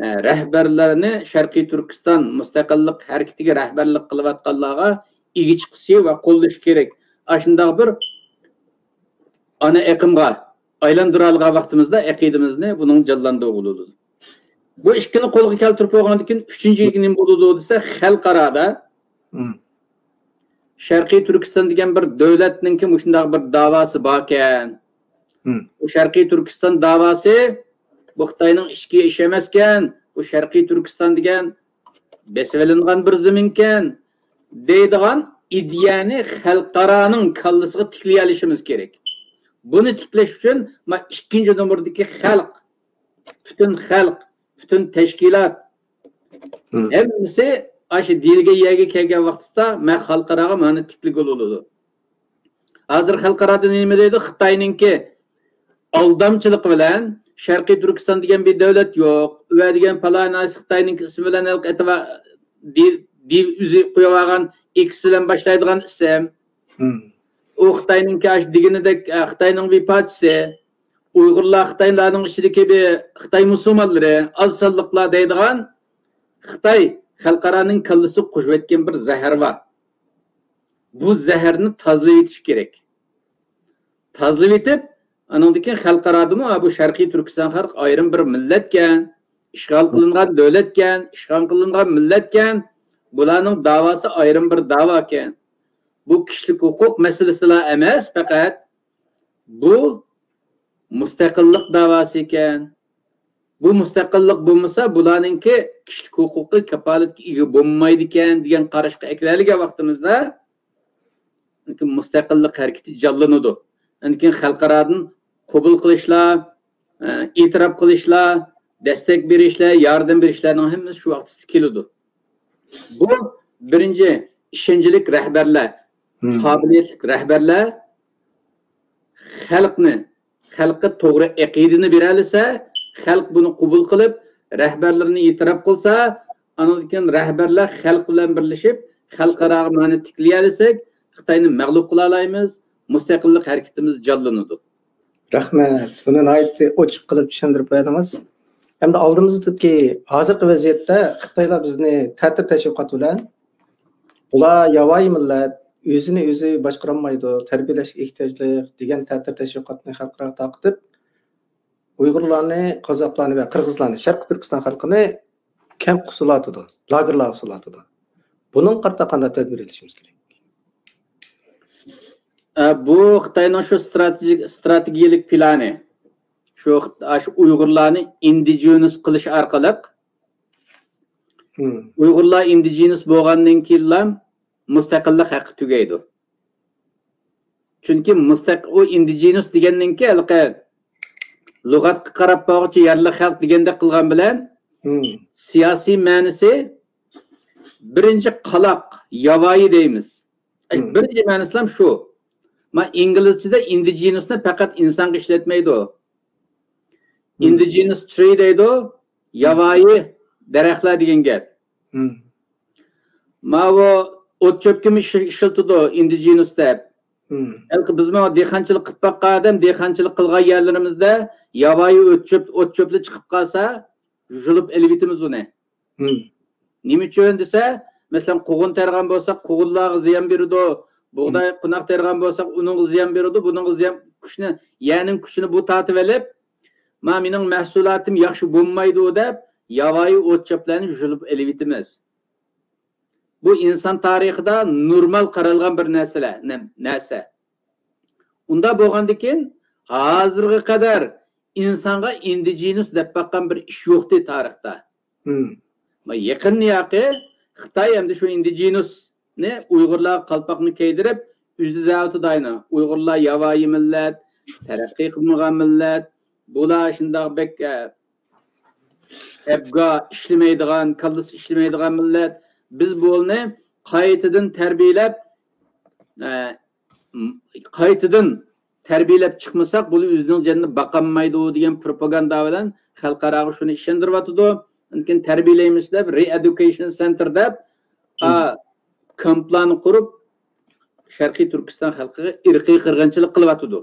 ئە، رەھبەرلەرنى، شەرقىي تۈركىستان مۇستەقىللىق ھەرىكىتىگە رەھبەرلىك قىلىۋاتقانلارغا ئىگە چىقىشى ۋە قوللىشى كېرەك. ئاشۇنداق بىر ئانا ئېقىمغا ئايلاندۇرالىغان ۋاقتىمىزدا ئەقىدىمىزنى بۇنىڭ جانلاندۇرغىلى بولىدۇ. بۇ ئىككىنى قولغا كەلتۈرۈپ بولغاندىن كېيىن، ئۈچىنچى يىگىت نېمە بولىدۇ دېسە، خەلقئارادا شەرقىي تۈركىستان دېگەن بىر دۆلەتنىڭكى مۇشۇنداق بىر داۋاسى باركەن. بۇ شەرقىي تۈركىستان داۋاسى، بۇ خىتاينىڭ ئىچكى ئىشى ئەمەسكەن. بۇ شەرقىي تۈركىستان دېگەن بېسىۋېلىنغان بىر زېمىنكەن، دەيدىغان ئىدىيەنى خەلقئارانىڭ كاللىسىغا تىكلىيەلىشىمىز كېرەك. بۇنى تىكلەش ئۈچۈن، ما، ئىككىنچى نومۇردىكى خەلق، پۈتۈن خەلق، پۈتۈن تەشكىلات، ھەممىسى ئاشۇ دېيىلگەن يەرگە كەلگەن ۋاقتىدا، مەن خەلقئاراغا مانا تىكلىگىلى بولىدۇ. ھازىر خەلقئارادا نېمە دەيدۇ؟ خىتاينىڭكى ئالدامچىلىقى بىلەن شەرقىي تۈركىستان دېگەن بىر دۆلەت يوق. ئۇ دېگەن پالانايسى خىتاينىڭكى ئىسمى بىلەن ھېلىقى ئەتىۋار دېيىپ، دېيىپ ئۆزى قويۇۋالغان ئېكس بىلەن باشلايدىغان ئىسىم. ئۇ خىتاينىڭكى ئاشۇ دېگىنىدەك، ئە، خىتاينىڭ بىر پارچىسى. ئۇيغۇرلار خىتايلارنىڭ ئىچىدىكى بىر خىتاي مۇسۇلمانلىرى، ئاز سانلىقلار دەيدىغان خىتاي خەلقئارانىڭ كاللىسىغا قوشۇۋەتكەن بىر زەھەر بار. بۇ زەھەرنى تازىلىۋېتىش كېرەك. تازىلىۋېتىپ، ئانىڭدىن كېيىن خەلقئارادىمۇ، «ھا، بۇ شەرقىي تۈركىستان خەلقى ئايرىم بىر مىللەتكەن، ئىشغال قىلىنغان دۆلەتكەن، ئىشغال قىلىنغان مىللەتكەن، بۇلارنىڭ داۋاسى ئايرىم بىر داۋاكەن. بۇ كىشىلىك ھوقۇق مەسىلىسىلا ئەمەس، پەقەت بۇ مۇستەقىللىق داۋاسى ئىكەن. بۇ مۇستەقىللىق بولمىسا، بۇلارنىڭكى كىشىلىك ھوقۇقى كاپالەتكە ئىگە بولمايدىكەن» دېگەن قاراشقا ئەكېلەلىگەن ۋاقتىمىزدا، مۇستەقىللىق ھەرىكىتى جانلىنىدۇ. ئاندىن كېيىن خەلقئارادىن قوبۇل قىلىشلار، ئېتىراپ قىلىشلار، دەستەك بېرىشلەر، ياردەم بېرىشلەرنىڭ ھەممىسى شۇ ۋاقىتتا كېلىدۇ. بۇ بىرىنچى، ئىشەنچلىك رەھبەرلەر، قابىلىيەتلىك رەھبەرلەر خەلقنى، خەلققە توغرا ئەقىدىنى بېرەلىسە، خەلق بۇنى قوبۇل قىلىپ، رەھبەرلىرىنى ئېتىراپ قىلسا، ئاندىن كېيىن رەھبەرلەر خەلق بىلەن بىرلىشىپ، خەلقئاراغا مانا تىكلىيەلىسەك، خىتاينى مەغلۇپ قىلالايمىز، مۇستەقىللىق ھەرىكىتىمىز جانلىنىدۇ. رەھمەت. بۇنى ناھايىتى ئوچۇق قىلىپ چۈشەندۈرۈپ بەردىڭىز. ئەمدى ئالدىمىزدىكى ھازىرقى ۋەزىيەتتە خىتايلار بىزنى تەتۈر تەشۋىقات بىلەن، بۇلار ياۋايى مىللەت، ئۆزىنى ئۆزى باشقۇرالمايدۇ، تەربىيەلەشكە ئېھتىياجلىق دېگەن تەتۈر تەشۋىقاتنى خەلقئاراغا تارقىتىپ، ئۇيغۇرلارنى، قازاقلارنى ۋە قىرغىزلارنى، شەرقىي تۈركىستان خەلقىنى كەمپكە سولاتىدۇ، لاگېرلارغا سولاتىدۇ. بۇنىڭغا قارىتا قانداق تەدبىر ئېلىشىمىز كېرەك؟ ئە، بۇ خىتاينىڭ شۇ ستراتېگىيە-، ستراتېگىيەلىك پىلانى. شۇ خىت-، ئاشۇ ئۇيغۇرلارنى ئىندىجېنۇس قىلىش ئارقىلىق، مم. ئۇيغۇرلار ئىندىجېنۇس بولغاندىن كېيىنلا مۇستەقىللىق ھەققى تۈگەيدۇ. چۈنكى مۇستەق-، ئۇ ئىندىجېنۇس دېگەننىڭكى ھېلىقى لۇغەتكە قاراپ بارغۇچە يەرلىك خەلق دېگەندەك قىلغان بىلەن، مم. سىياسىي مەنىسى بىرىنچى قالاق، ياۋايى دەيمىز. ئەي، مم. بىرىنچى مەنىسىلەم شۇ. ما ئىنگلىزچىدە ئىندىجېنۇسنى پەقەت ئىنسانغا ئىشلەتمەيدۇ. مم. ئىندىجېنۇس ترى دەيدۇ، ياۋايى دەرەخلەر دېگەن گەپ. مم. ماۋۇ ئوت چۆپكىمۇ ئىش-، ئىشلىتىدۇ ئىندىجېنۇس دەپ. مم. ھېلىقى بىزمۇ دېھقانچىلىق قىلىپ باققان ئادەم، دېھقانچىلىق قىلغان يەرلىرىمىزدە ياۋايى ئوت چۆپ، ئوت چۆپلەر چىقىپ قالسا، يۇلۇپ ئېلىۋېتىمىز ئۇنى. مم. نېمە ئۈچۈن دېسە، مەسىلەن، قوغۇن تېرىغان بولساق، قوغۇنلارغا زىيان بېرىدۇ. بۇغداي، مم. قوناق تېرىغان بولساق، ئۇنىڭغا زىيان بېرىدۇ، بۇنىڭغا زىيان، كۈچنى، يەرنىڭ كۈچىنى بۇ تارتىۋېلىپ، ما مېنىڭ مەھسۇلاتىم ياخشى بولمايدۇ دەپ، ياۋايى ئوت چۆپلەرنى يۇلۇپ ئېلىۋېتىمىز. بۇ ئىنسان تارىخىدا نورمال قارالغان بىر نەرسىلەر، نە-، نەرسە. ئۇنداق بولغاندىكىن، ھازىرغا قەدەر ئىنسانغا ئىندىجېنۇس دەپ باققان بىر ئىش يوقتى تارىختا. مم. ما يېقىندىياقى خىتاي ئەمدى شۇ ئىندىجېنۇسنى ئۇيغۇرلارغا قالپاقنى كىيدۈرۈپ، ئۆزى دەۋاتىدۇ ئاينى. ئۇيغۇرلار ياۋايى مىللەت، تەرەققىي قىلمىغان مىللەت، بۇلار شۇنداق بەك، ئە، ئەبگا ئىشلىمەيدىغان، كاللىسى ئىشلىمەيدىغان مىللەت. بىز بۇلارنى قايتىدىن تەربىيەلەپ، ئە، قايتىدىن تەربىيەلەپ چىقمىساق، بۇلار ئۆزىنىڭ جېنىنى باقالمايدۇ دېگەن پروپاگاندا بىلەن خەلقئاراغا شۇنى ئىشەندۈرۈۋاتىدۇ. لېكىن تەربىيەلەيمىز دەپ، رېئېدۇكېيشن سېنتىر دەپ، ئا، كامپلارنى قۇرۇپ، شەرقىي تۈركىستان خەلقىگە ئىرقىي قىرغىنچىلىق قىلىۋاتىدۇ.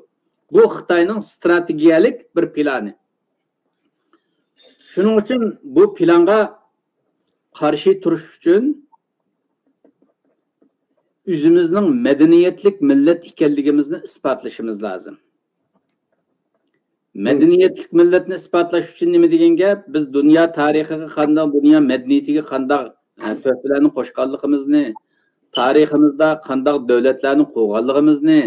بۇ خىتاينىڭ ستراتېگىيەلىك بىر پىلانى. شۇنىڭ ئۈچۈن بۇ پىلانغا قارشى تۇرۇش ئۈچۈن ئۆزىمىزنىڭ مەدەنىيەتلىك مىللەت ئىكەنلىكىمىزنى ئىسپاتلىشىمىز لازىم. مەدەنىيەتلىك مىللەتنى ئىسپاتلاش ئۈچۈن نېمە دېگەن گەپ؟ بىز دۇنيا تارىخىغا قانداق، دۇنيا مەدەنىيىتىگە قانداق، ئە، تۆھپىلەرنى قوشقانلىقىمىزنى، تارىخىمىزدا قانداق دۆلەتلەرنى قۇرغانلىقىمىزنى،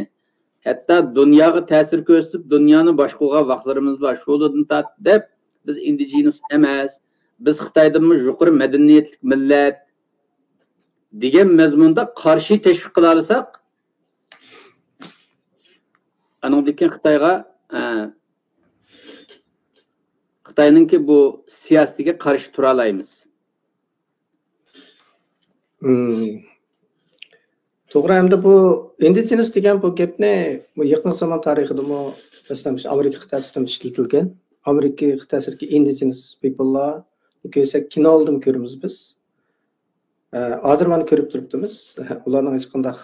ھەتتا دۇنياغا تەسىر كۆرسىتىپ، دۇنيانى باشقۇرغان ۋاقىتلىرىمىز بار. شۇلاردىن تارتىپ دەپ، بىز ئىندىجېنۇس ئەمەس، بىز خىتايدىنمۇ يۇقىرى مەدەنىيەتلىك مىللەت دېگەن مەزمۇندا قارشى تەشۋىق قىلالىساق، ئانىڭدىن كېيىن خىتايغا، ئە، خىتاينىڭكى بۇ سىياسىتىگە قارشى تۇرالايمىز. مم. توغرا، ئەمدى بۇ ئىندىجېنس دېگەن بۇ گەپنى بۇ يېقىنقى زامان تارىخىدىمۇ، مەسىلەن، مۇشۇ ئامېرىكا قىتئەسىدىمۇ ئىشلىتىلگەن. ئامېرىكا قىتئەسىدىكى ئىندىجېنس پىپللار كۆرسەك، كىنولىرىدىمۇ كۆرىمىز بىز. ئە، ھازىر مانا كۆرۈپ تۇرۇپتىمىز. ئۇلارنىڭ ھېچقانداق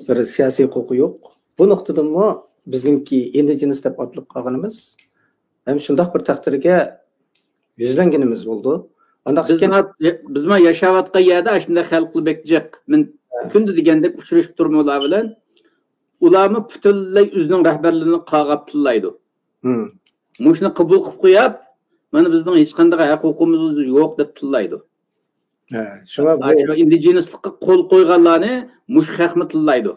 بىر سىياسىي ھوقۇقى يوق. بۇ نۇقتىدىنمۇ بىزنىڭكى ئىندىجېنس دەپ ئاتىلىپ قالغىنىمىز ھەم شۇنداق بىر تەقدىرگە يۈزلەنگىنىمىز بولىدۇ. ئانداق بىز ئىكەن، ما-، بىز ما ياشاۋاتقان يەردە ئاشۇنداق خەلقلەر بەك جىق. مەن ھە. كۈندە دېگەندەك ئۇچرىشىپ تۇرىمەن ئۇلار بىلەن. ئۇلارمۇ پۈتۈنلەي ئۆزىنىڭ رەھبەرلىرىنى قاغاپ تىللايدۇ. ھىم. مۇشۇنى قوبۇل قىلىپ قويۇپ، مانا بىزنىڭ ھېچقانداق ھەق ھوقۇقىمىز يوق دەپ تىللايدۇ. ھە، شۇڭا بۇ ئاشۇ ئىندىجېنسلىققا قول قويغانلارنى مۇشۇ خەقمۇ تىللايدۇ.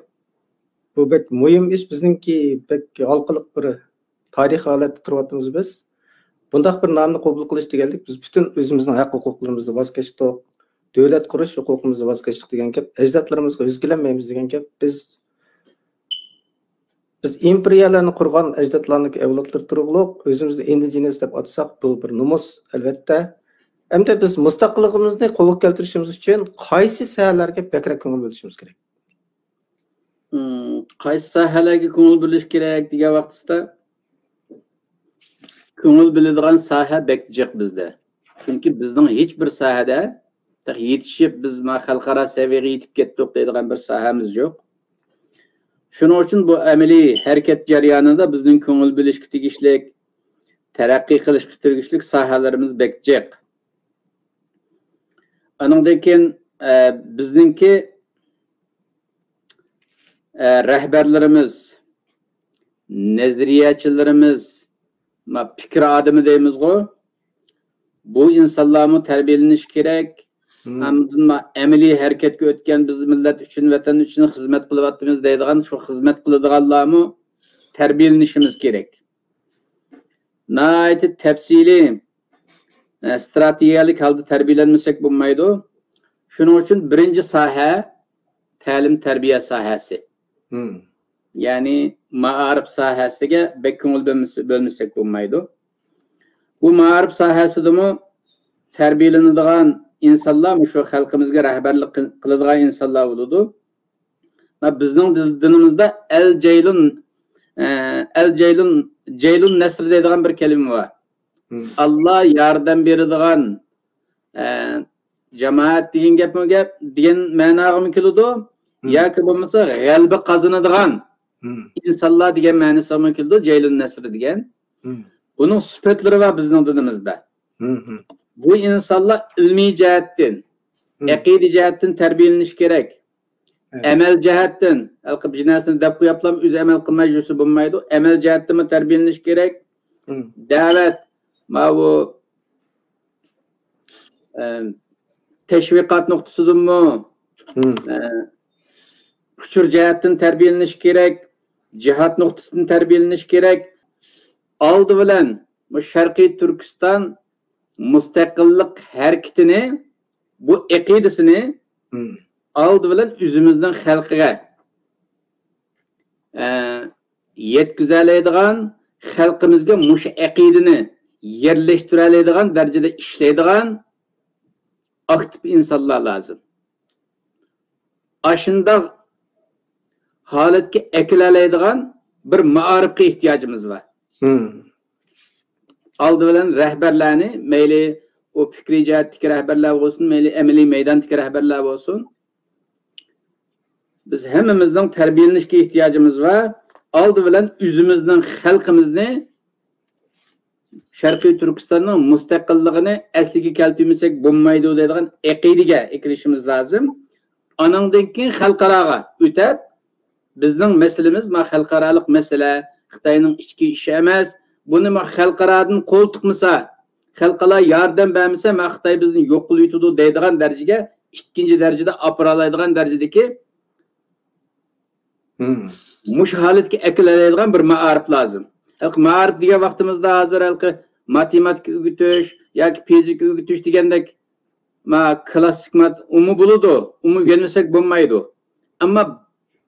بۇ بەك مۇھىم ئىش، بىزنىڭكى بەك ھالقىلىق بىر تارىخىي ھالەتتە تۇرۇۋاتىمىز بىز. بۇنداق بىر نامنى قوبۇل قىلىش دېگەنلىك، بىز پۈتۈن ئۆزىمىزنىڭ ھەق ھوقۇقلىرىمىزدىن ۋاز كەچتۇق، دۆلەت قۇرۇش ھوقۇقىمىزدىن ۋاز كەچتۇق دېگەن گەپ، ئەجدادلىرىمىزغا يۈز كېلەلمەيمىز دېگەن گەپ. بىز، بىز ئىمپېرىيەلەرنى قۇرغان ئەجدادلارنىڭكى ئەۋلادلىرى تۇرۇقلۇق، ئۆزىمىزنى ئىندىجېنس دەپ ئاتىساق، بۇ بىر نومۇس، ئەلۋەتتە. ئەمدى بىز مۇستەقىللىقىمىزنى قولغا كەلتۈرۈشىمىز ئۈچۈن قايسى ساھەلەرگە بەكرەك كۆڭۈل بۆلۈشىمىز كېرەك؟ مم، قايسى ساھەلەرگە كۆڭۈل بۆلۈش كېرەك دېگەن ۋاقتىسىدا، كۆڭۈل بۆلىدىغان ساھە بەك جىق بىزدە. چۈنكى بىزنىڭ ھېچ بىر ساھەدە تېخى يېتىشىپ، بىز ما خەلقئارا سەۋىيەگە يېتىپ كەتتۇق دەيدىغان بىر ساھەمىز يوق. شۇنىڭ ئۈچۈن بۇ ئەمەلىي ھەرىكەت جەريانىدا بىزنىڭ كۆڭۈل بۆلۈشكە تېگىشلىك، تەرەققىي قىلىشقا تېگىشلىك ساھەلىرىمىز بەك جىق. ئانىڭدىن كېيىن، ئە، بىزنىڭكى، ئە، رەھبەرلىرىمىز، نەزەرىيەچىلىرىمىز، ما، پىكىر ئادىمى دەيمىزغۇ، بۇ ئىنسانلارمۇ تەربىيەلىنىشى كېرەك. مم. ئاندىن ما، ئەمەلىي ھەرىكەتكە ئۆتكەن، بىز مىللەت ئۈچۈن، ۋەتەن ئۈچۈن خىزمەت قىلىۋاتىمىز دەيدىغان شۇ خىزمەت قىلىدىغانلارمۇ تەربىيەلىنىشىمىز كېرەك. ناھايىتى تەپسىلىي، ئە، ئىستراتېگىيەلىك ھالدا تەربىيەلەنمىسەك بولمايدۇ. شۇنىڭ ئۈچۈن بىرىنچى ساھە تەلىم-تەربىيە ساھەسى. مم. يەنى مائارىپ ساھەسىگە بەك كۆڭۈل بۆلمىسە-، بۆلمىسەك بولمايدۇ. بۇ مائارىپ ساھەسىدىمۇ تەربىيەلىنىدىغان ئىنسانلار مۇشۇ خەلقىمىزگە رەھبەرلىك قىل-، قىلىدىغان ئىنسانلار بولىدۇ. ۋە بىزنىڭ دىل-، دىنىمىزدا ئەل جەيلۇن، ئە، ئەل جەيلۇن، جەيلۇن نەسرى دەيدىغان بىر كەلىمە بار. مم. ئاللا ياردەم بېرىدىغان، ئە، جامائەت دېگەن گەپمۇ گەپ، دېگەن مەناغىمۇ كېلىدۇ. مم. ياكى بولمىسا غەلىبە قازىنىدىغان مم. ئىنسانلار دېگەن مەنىسىغىمۇ كېلىدۇ، جەيلۇن نەسرى دېگەن. مم. بۇنىڭ سۈپەتلىرى بار بىزنىڭ دىنىمىزدا. مم. بۇ ئىنسانلار ئىلمىي جەھەتتىن، مم. ئەقىدە جەھەتتىن تەربىيەلىنىشى كېرەك. ئەمەل جەھەتتىن، ھېلىقى بىر نەرسىنى دەپ قويۇپلا ئۆزى ئەمەل قىلماي يۈرسە بولمايدۇ. ئەمەل جەھەتتىنمۇ تەربىيەلىنىش كېرەك. مم. دەۋەت، ماۋۇ، ئە، تەشۋىقات نۇقتىسىدىنمۇ، مم. ئە، ئۇچۇر جەھەتتىن تەربىيەلىنىش كېرەك، جىھاد نۇقتىسىدىن تەربىيەلىنىش كېرەك. ئالدى بىلەن بۇ شەرقىي تۈركىستان مۇستەقىللىق ھەرىكىتىنى، بۇ ئەقىدىسىنى مم. ئالدى بىلەن ئۆزىمىزنىڭ خەلقىگە، ئە، يەتكۈزەلەيدىغان، خەلقىمىزگە مۇشۇ ئەقىدىنى يەرلەشتۈرەلەيدىغان دەرىجىدە ئىشلەيدىغان ئاكتىپ ئىنسانلار لازىم. ئاشۇنداق ھالەتكە ئەكېلەلەيدىغان بىر مائارىپقا ئېھتىياجىمىز بار. مم. ئالدى بىلەن رەھبەرلەرنى، مەيلى ئۇ پىكرىي جەھەتتىكى رەھبەرلەر بولسۇن، مەيلى ئەمەلىي مەيداندىكى رەھبەرلەر بولسۇن، بىز ھەممىمىزنىڭ تەربىيەلىنىشكە ئېھتىياجىمىز بار. ئالدى بىلەن ئۆزىمىزنىڭ خەلقىمىزنى شەرقىي تۈركىستاننىڭ مۇستەقىللىقىنى ئەسلىگە كەلتۈرمىسەك بولمايدۇ دەيدىغان ئەقىدىگە ئېكىلىشىمىز لازىم. ئانىڭدىن كېيىن خەلقئاراغا ئۆتەپ، بىزنىڭ مەسىلىمىز ما خەلقئارالىق مەسىلە، خىتاينىڭ ئىچكى ئىشى ئەمەس. بۇنى ما خەلقئارادىن قول تىقمىسا، خەلقئارا ياردەم بەرمىسە، ما خىتاي بىزنى يوق قىلىۋېتىدۇ دەيدىغان دەرىجىگە، ئىككىنچى دەرىجىدە ئاپىرالايدىغان دەرىجىدىكى مم. مۇشۇ ھالەتكە ئەكېلەلەيدىغان بىر مائارىپ لازىم. ھېلىقى مائارىپ دېگەن ۋاقتىمىزدا ھازىر ھېلىقى ماتېماتىكا ئۆگىتىش ياكى فىزىكا ئۆگىتىش دېگەندەك، ما، كلاسسىك مات-، ئۇمۇ بولىدۇ، ئۇمۇ ئۆگەنمىسەك بولمايدۇ. ئەمما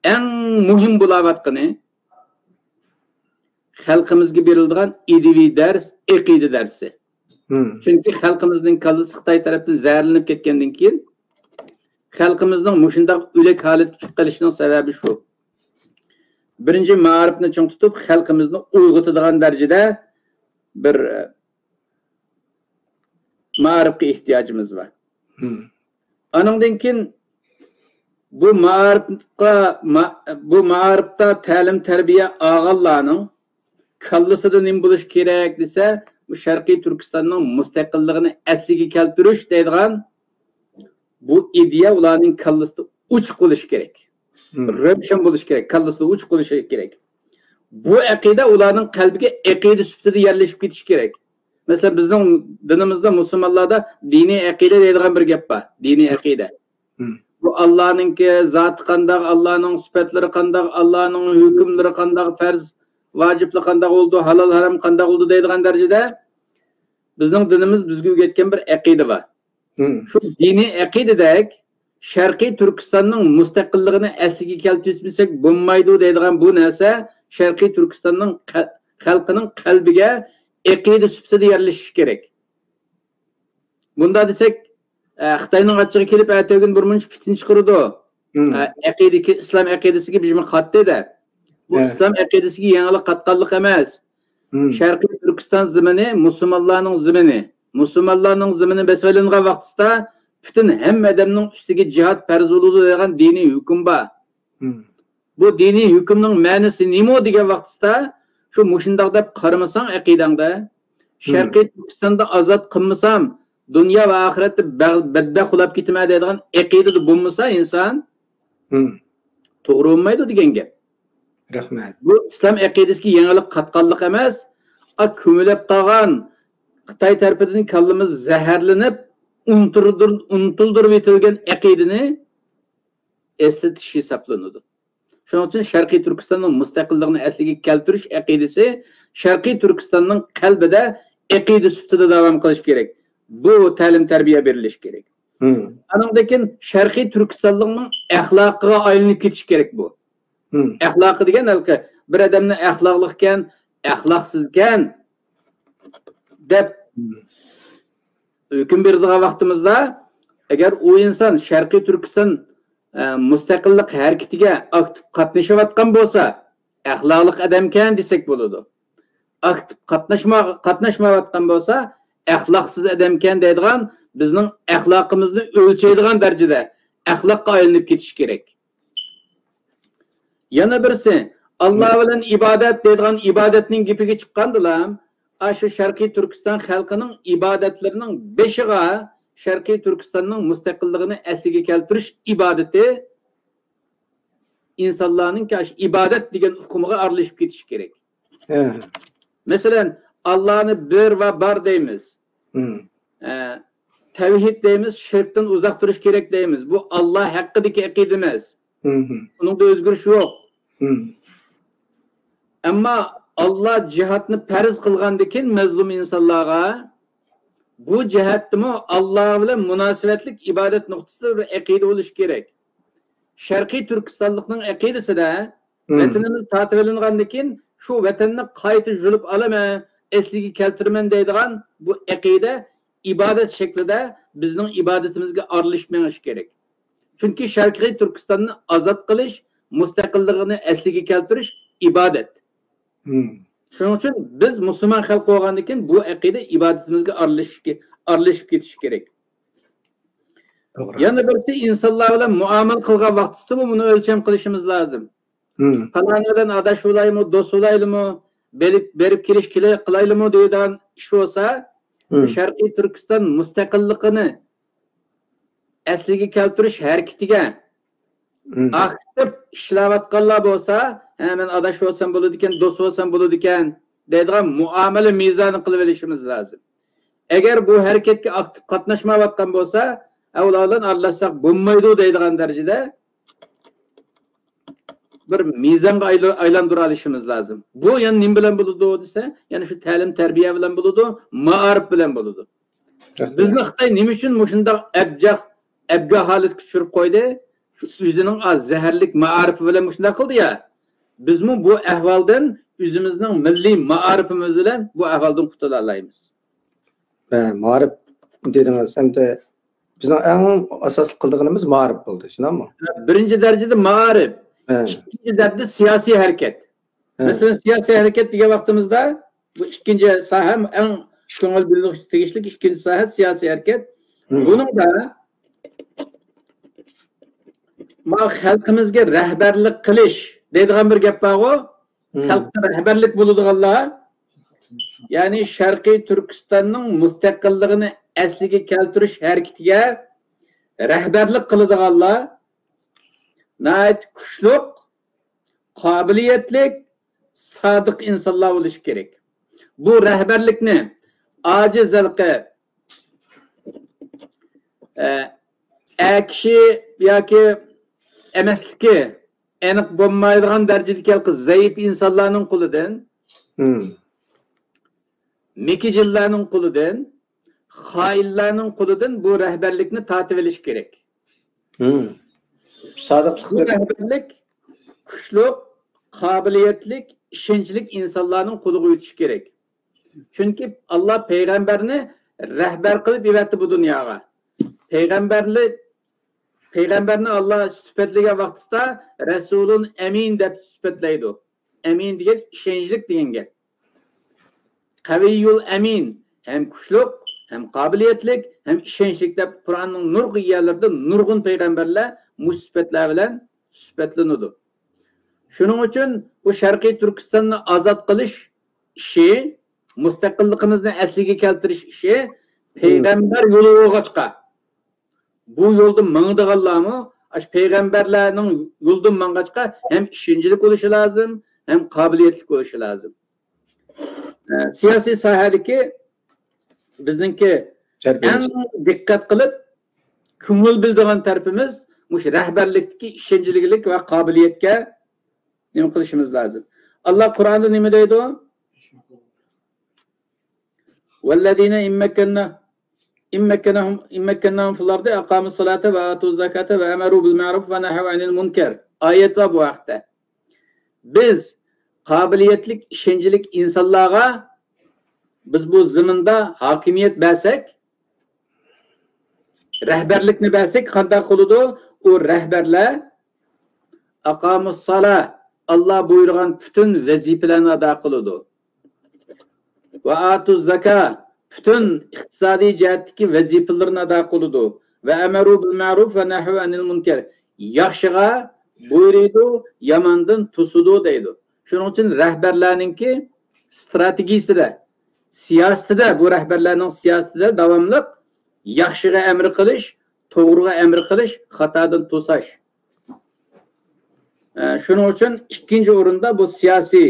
ئەڭ مۇھىم بولاۋاتقىنى، خەلقىمىزگە بېرىلىدىغان ئىدىيىۋى دەرس، ئەقىدە دەرسى. مم. چۈنكى خەلقىمىزنىڭ كاللىسى خىتاي تەرەپتىن زەھەرلىنىپ كەتكەندىن كېيىن، خەلقىمىزنىڭ مۇشۇنداق ئۆلۈك ھالەتكە چۈشۈپ قېلىشىنىڭ سەۋەبى شۇ. بىرىنچى، مائارىپنى چىڭ تۇتۇپ، خەلقىمىزنى ئويغىتىدىغان دەرىجىدە بىر، ئە، مائارىپقا ئېھتىياجىمىز بار. مم. ئانىڭدىن كېيىن بۇ مائارىپقا، ما-، بۇ مائارىپتا تەلىم-تەربىيە ئالغانلارنىڭ كاللىسىدا نېمە بولۇشى كېرەك دېسە، بۇ شەرقىي تۈركىستاننىڭ مۇستەقىللىقىنى ئەسلىگە كەلتۈرۈش دەيدىغان بۇ ئىدىيە ئۇلارنىڭ كاللىسىدا ئوچۇق بولۇشى كېرەك. مم. روشەن بولۇشى كېرەك، كاللىسىدا ئوچۇق بولۇشى كېرەك. بۇ ئەقىدە ئۇلارنىڭ قەلبىگە ئەقىدە سۈپىتىدە يەرلىشىپ كېتىشى كېرەك. مەسىلەن، بىزنىڭ دىنىمىزدا، مۇسۇلمانلاردا دىنىي ئەقىدە دەيدىغان بىر گەپ بار. دىنىي ئەقىدە. مم. بۇ ئاللانىڭكى زاتى قانداق، ئاللانىڭ سۈپەتلىرى قانداق، ئاللانىڭ ھۆكۈملىرى قانداق، پەرز، ۋاجىپلىرى قانداق بولىدۇ، ھالال، ھارام قانداق بولىدۇ دەيدىغان دەرىجىدە بىزنىڭ دىنىمىز بىزگە ئۆگەتكەن بىر ئەقىدە بار. مم. شۇ دىنىي ئەقىدىدەك شەرقىي تۈركىستاننىڭ مۇستەقىللىقىنى ئەسلىگە كەلتۈرمىسەك بولمايدۇ دەيدىغان بۇ نەرسە شەرقىي تۈركىستاننىڭ قە-، خەلقىنىڭ قەلبىگە ئەقىدە سۈپىتىدە يەرلىشىشى كېرەك. بۇنداق دېسەك، ئە، خىتاينىڭ ئاچچىقى كېلىپ، ئەتىگۈن بىر مۇنچە پىتنە چىقىرىدۇ. مم. ئە، ئەقىدىكى، ئىسلام ئەقىدىسىگە بىر قاتتى دە. بۇ ئە. ئىسلام ئەقىدىسىگە يېڭىلىق قاتقانلىق ئەمەس. مم. شەرقىي تۈركىستان زېمىنى مۇسۇلمانلارنىڭ زېمىنى. مۇسۇلمانلارنىڭ زېمىنى بېسىۋېلىنغان ۋاقتىدا پۈتۈن ھەممە ئادەمنىڭ ئۈستىگە جىھاد پەرز بولىدۇ دېگەن دىنىي ھۆكۈم بار. مم. بۇ دىنىي ھۆكۈمنىڭ مەنىسى نېمە دېگەن ۋاقتىدا، شۇ مۇشۇنداق دەپ قارىمىساڭ ئەقىدەڭدە، مم. شەرقىي تۈركىستاندا ئازاد قىلمىسام، دۇنيا ۋە ئاخىرەتتە بەغ-، بەتبەخت بولاپ كېتىمەن دەيدىغان ئەقىدىدە بولمىسا ئىنسان، مم. توغرا بولمايدۇ دېگەن گەپ. رەھمەت. بۇ ئىسلام ئەقىدىسىگە يېڭىلىق قاتقانلىق ئەمەس، ئا، كۆمۈلۈپ قالغان خىتاي تەرىپىدىن كاللىمىز زەھەرلىنىپ، ئۇنتۇلدۇر-، ئۇنتۇلدۇرۇۋېتىلگەن ئەقىدىنى ئەسلىتىش ھېسابلىنىدۇ. شۇنىڭ ئۈچۈن شەرقىي تۈركىستاننىڭ مۇستەقىللىقىنى ئەسلىگە كەلتۈرۈش ئەقىدىسى شەرقىي تۈركىستاننىڭ قەلبىدە ئەقىدە سۈپىتىدە داۋام قىلىشى كېرەك. بۇ تەلىم-تەربىيە بېرىلىشى كېرەك. مم. ئانىڭدىن كېيىن شەرقىي تۈركىستانلىقنىڭ ئەخلاقىغا ئايلىنىپ كېتىشى كېرەك بۇ. مم. ئەخلاقى دېگەن ھېلىقى بىر ئادەمنى ئەخلاقلىقكەن، ئەخلاقسىزكەن دەپ مم. ھۆكۈم بېرىدىغان ۋاقتىمىزدا، ئەگەر ئۇ ئىنسان شەرقىي تۈركىستان، ئە، مۇستەقىللىق ھەرىكىتىگە ئاكتىپ قاتنىشىۋاتقان بولسا، ئەخلاقلىق ئادەمكەن دېسەك بولىدۇ. ئاكتىپ قاتناشما-، قاتناشمايۋاتقان بولسا، ئەخلاقسىز ئادەمكەن دەيدىغان، بىزنىڭ ئەخلاقىمىزنى ئۆلچەيدىغان دەرىجىدە ئەخلاققا ئايلىنىپ كېتىشى كېرەك. يەنە بىرسى، ئاللا بىلەن ئىبادەت دەيدىغان ئىبادەتنىڭ گېپىگە چىققاندىلا، ئاشۇ شەرقىي تۈركىستان خەلقىنىڭ ئىبادەتلىرىنىڭ بېشىغا شەرقىي تۈركىستاننىڭ مۇستەقىللىقىنى ئەسلىگە كەلتۈرۈش ئىبادىتى ئىنسانلارنىڭكى ئاشۇ ئىبادەت دېگەن ئۇقۇمىغا ئارىلىشىپ كېتىشى كېرەك. ھە. مەسىلەن، ئاللانى بىر ۋە بار دەيمىز. مم. ئە، تەۋھىد دەيمىز، شىركتىن ئۇزاق تۇرۇش كېرەك دەيمىز. بۇ ئاللا ھەققىدىكى ئەقىدە ئەمەس. مم. ئۇنىڭدا ئۆزگىرىش يوق. مم. ئەمما ئاللا جىھادنى پەرز قىلغاندىن كېيىن مەزلۇم ئىنسانلارغا بۇ جەھەتتىمۇ ئاللا بىلەن مۇناسىۋەتلىك ئىبادەت نۇقتىسىدا بىر ئەقىدە بولۇشى كېرەك. شەرقىي تۈركىستانلىقنىڭ ئەقىدىسىدە مم. ۋەتىنىمىز تارتىۋېلىنغاندىن كېيىن شۇ ۋەتەننى قايتا يۇلۇپ ئالىمەن، ئەسلىگە كەلتۈرىمەن دەيدىغان بۇ ئەقىدە ئىبادەت شەكلىدە بىزنىڭ ئىبادىتىمىزگە ئارىلىشىپ مېڭىشى كېرەك. چۈنكى شەرقىي تۈركىستاننى ئازاد قىلىش، مۇستەقىللىقىنى ئەسلىگە كەلتۈرۈش ئىبادەت. مم. شۇنىڭ ئۈچۈن بىز مۇسۇلمان خەلق بولغاندىن كېيىن بۇ ئەقىدە ئىبادىتىمىزگە ئارىلىشىشكە-، ئارىلىشىپ كېتىشى كېرەك. توغرا. يەنە بىرسى، ئىنسانلار بىلەن مۇئامىلە قىلغان ۋاقتىدىمۇ بۇنى ئۆلچەم قىلىشىمىز لازىم. مم. پالانى بىلەن ئاداش بولايمۇ، دوست بولايلىمۇ، بېرىپ، بېرىپ كېلىش كېلە-، قىلايلىمۇ دېيىدىغان ئىش بولسا، مم. شەرقىي تۈركىستان مۇستەقىللىقىنى ئەسلىگە كەلتۈرۈش ھەرىكىتىگە مم. ئاكتىپ ئىشلەۋاتقانلار بولسا، ھە، مەن ئاداش بولسام بولىدىكەن، دوست بولسام بولىدىكەن دەيدىغان مۇئامىلە مىزانى قىلىۋېلىشىمىز لازىم. ئەگەر بۇ ھەرىكەتكە ئاكتىپ قاتناشمايۋاتقان بولسا، ئە، ئۇلار بىلەن ئارىلاشساق بولمايدۇ دەيدىغان دەرىجىدە بىر مىزانغا ئايلا-، ئايلاندۇرالىشىمىز لازىم. بۇ يەنە نېمە بىلەن بولىدۇ دېسە، يەنە شۇ تەلىم-تەربىيە بىلەن بولىدۇ، مائارىپ بىلەن بولىدۇ. رەھمەت. بىزنى خىتاي نېمە ئۈچۈن مۇشۇنداق ئەبجەق، ئەبگە ھالەتكە چۈشۈرۈپ قويدى؟ شۇ ئۆزىنىڭ ئا، زەھەرلىك مائارىپى بىلەن مۇشۇنداق قىلدى يا. بىزمۇ بۇ ئەھۋالدىن ئۆزىمىزنىڭ مىللىي مائارىپىمىز بىلەن بۇ ئەھۋالدىن قۇتۇلالايمىز. ھە، مائارىپ دېدىڭىز، ئەمدى بىزنىڭ ئەڭ ئاساسلىق قىلىدىغىنىمىز مائارىپ بولدى، شۇنداقمۇ؟ بىرىنچى دەرىجىدە مائارىپ، ھە. ئىككىنچى دەرىجىدە سىياسىي ھەرىكەت. ھە. مەسىلەن، سىياسىي ھەرىكەت دېگەن ۋاقتىمىزدا بۇ ئىككىنچى ساھە، ئەڭ كۆڭۈل بۆلۈشكە تېگىشلىك ئىككىنچى ساھە سىياسىي ھەرىكەت. مم. بۇنىڭدا ما خەلقىمىزگە رەھبەرلىك قىلىش دەيدىغان بىر گەپ بارغۇ. مم. خەلققە رەھبەرلىك بولىدىغانلار، يەنى شەرقىي تۈركىستاننىڭ مۇستەقىللىقىنى ئەسلىگە كەلتۈرۈش ھەرىكىتىگە رەھبەرلىك قىلىدىغانلار ناھايىتى كۈچلۈك، قابىلىيەتلىك، سادىق ئىنسانلار بولۇشى كېرەك. بۇ رەھبەرلىكنى ئاجىز ھېلىقى، ئە، ئەر كىشى ياكى ئەمەسلىكى ئېنىق بولمايدىغان دەرىجىدىكى ھېلىقى زەئىپ ئىنسانلارنىڭ قولىدىن، مم. مىكىجىنلارنىڭ قولىدىن، خائىنلارنىڭ قولىدىن بۇ رەھبەرلىكنى تارتىۋېلىش كېرەك. مم. سادىقلىق بۇ رەھبەرلىك كۈچلۈك، قابىلىيەتلىك، ئىشەنچلىك ئىنسانلارنىڭ قولىغا ئۆتۈشى كېرەك. چۈنكى ئاللا پەيغەمبەرنى رەھبەر قىلىپ يېۋەتتى بۇ دۇنياغا. پەيغەمبەرلىك، پەيغەمبەرنى ئاللا سۈپەتلىگەن ۋاقتىدا رەسۇلۇن ئەمىن دەپ سۈپەتلەيدۇ. ئەمىن دېگەن ئىشەنچلىك دېگەن گەپ. قەۋىيۇل ئەمىن، ھەم كۈچلۈك، ھەم قابىلىيەتلىك، ھەم ئىشەنچلىك دەپ قۇرئاننىڭ نۇرغۇن يەرلىرىدە نۇرغۇن پەيغەمبەرلەر مۇشۇ سۈپەتلەر بىلەن سۈپەتلىنىدۇ. شۇنىڭ ئۈچۈن بۇ شەرقىي تۈركىستاننى ئازاد قىلىش ئىشى، مۇستەقىللىقىمىزنى ئەسلىگە كەلتۈرۈش ئىشى پەيغەمبەر يولى بولغاچقا، بۇ يولدا ماڭىدىغانلارمۇ ئاشۇ پەيغەمبەرلەرنىڭ يولىدىن ماڭغاچقا ھەم ئىشەنچلىك بولۇشى لازىم، ھەم قابىلىيەتلىك بولۇشى لازىم. ئە، سىياسىي ساھەدىكى بىزنىڭكى ئەڭ دىققەت قىلىپ كۆڭۈل بۆلىدىغان تەرىپىمىز مۇشۇ رەھبەرلىكتىكى ئىشەنچلىكلىك ۋە قابىلىيەتكە نېمە قىلىشىمىز لازىم. ئاللا قۇرئاندا نېمە دەيدۇ؟ والذين إن مكنا-، إن مكناهم، إن مكناهم في الأرض أقاموا الصلاة وآتوا الزكاة وأمروا بالمعروف ونهوا عن المنكر. ئايەت بار بۇ ھەقتە. بىز قابىلىيەتلىك، ئىشەنچلىك ئىنسانلارغا بىز بۇ زېمىندا ھاكىمىيەت بەرسەك، رەھبەرلىكنى بەرسەك قانداق قىلىدۇ؟ ئۇ رەھبەرلەر ئاقامۇسسالا، ئاللا بۇيرۇغان پۈتۈن ۋەزىپىلەرنى ئادا قىلىدۇ. ۋە ئاتۇ زاكا، پۈتۈن ئىقتىسادىي جەھەتتىكى ۋەزىپىلىرىنى ئادا قىلىدۇ. ۋە ئەمەرۇ بىل مەرۇف ۋە نەھۋە ئەنىل مۇنكەر، ياخشىغا بۇيرۇيدۇ، ياماندىن توسىدۇ دەيدۇ. شۇنىڭ ئۈچۈن رەھبەرلەرنىڭكى ستراتېگىيىسىدە، سىياسىتىدە، بۇ رەھبەرلەرنىڭ سىياسىتىدە داۋاملىق ياخشىغا ئەمر قىلىش، توغرىغا ئەمر قىلىش، خاتادىن توساش. ئە، شۇنىڭ ئۈچۈن ئىككىنچى ئورۇندا بۇ سىياسىي.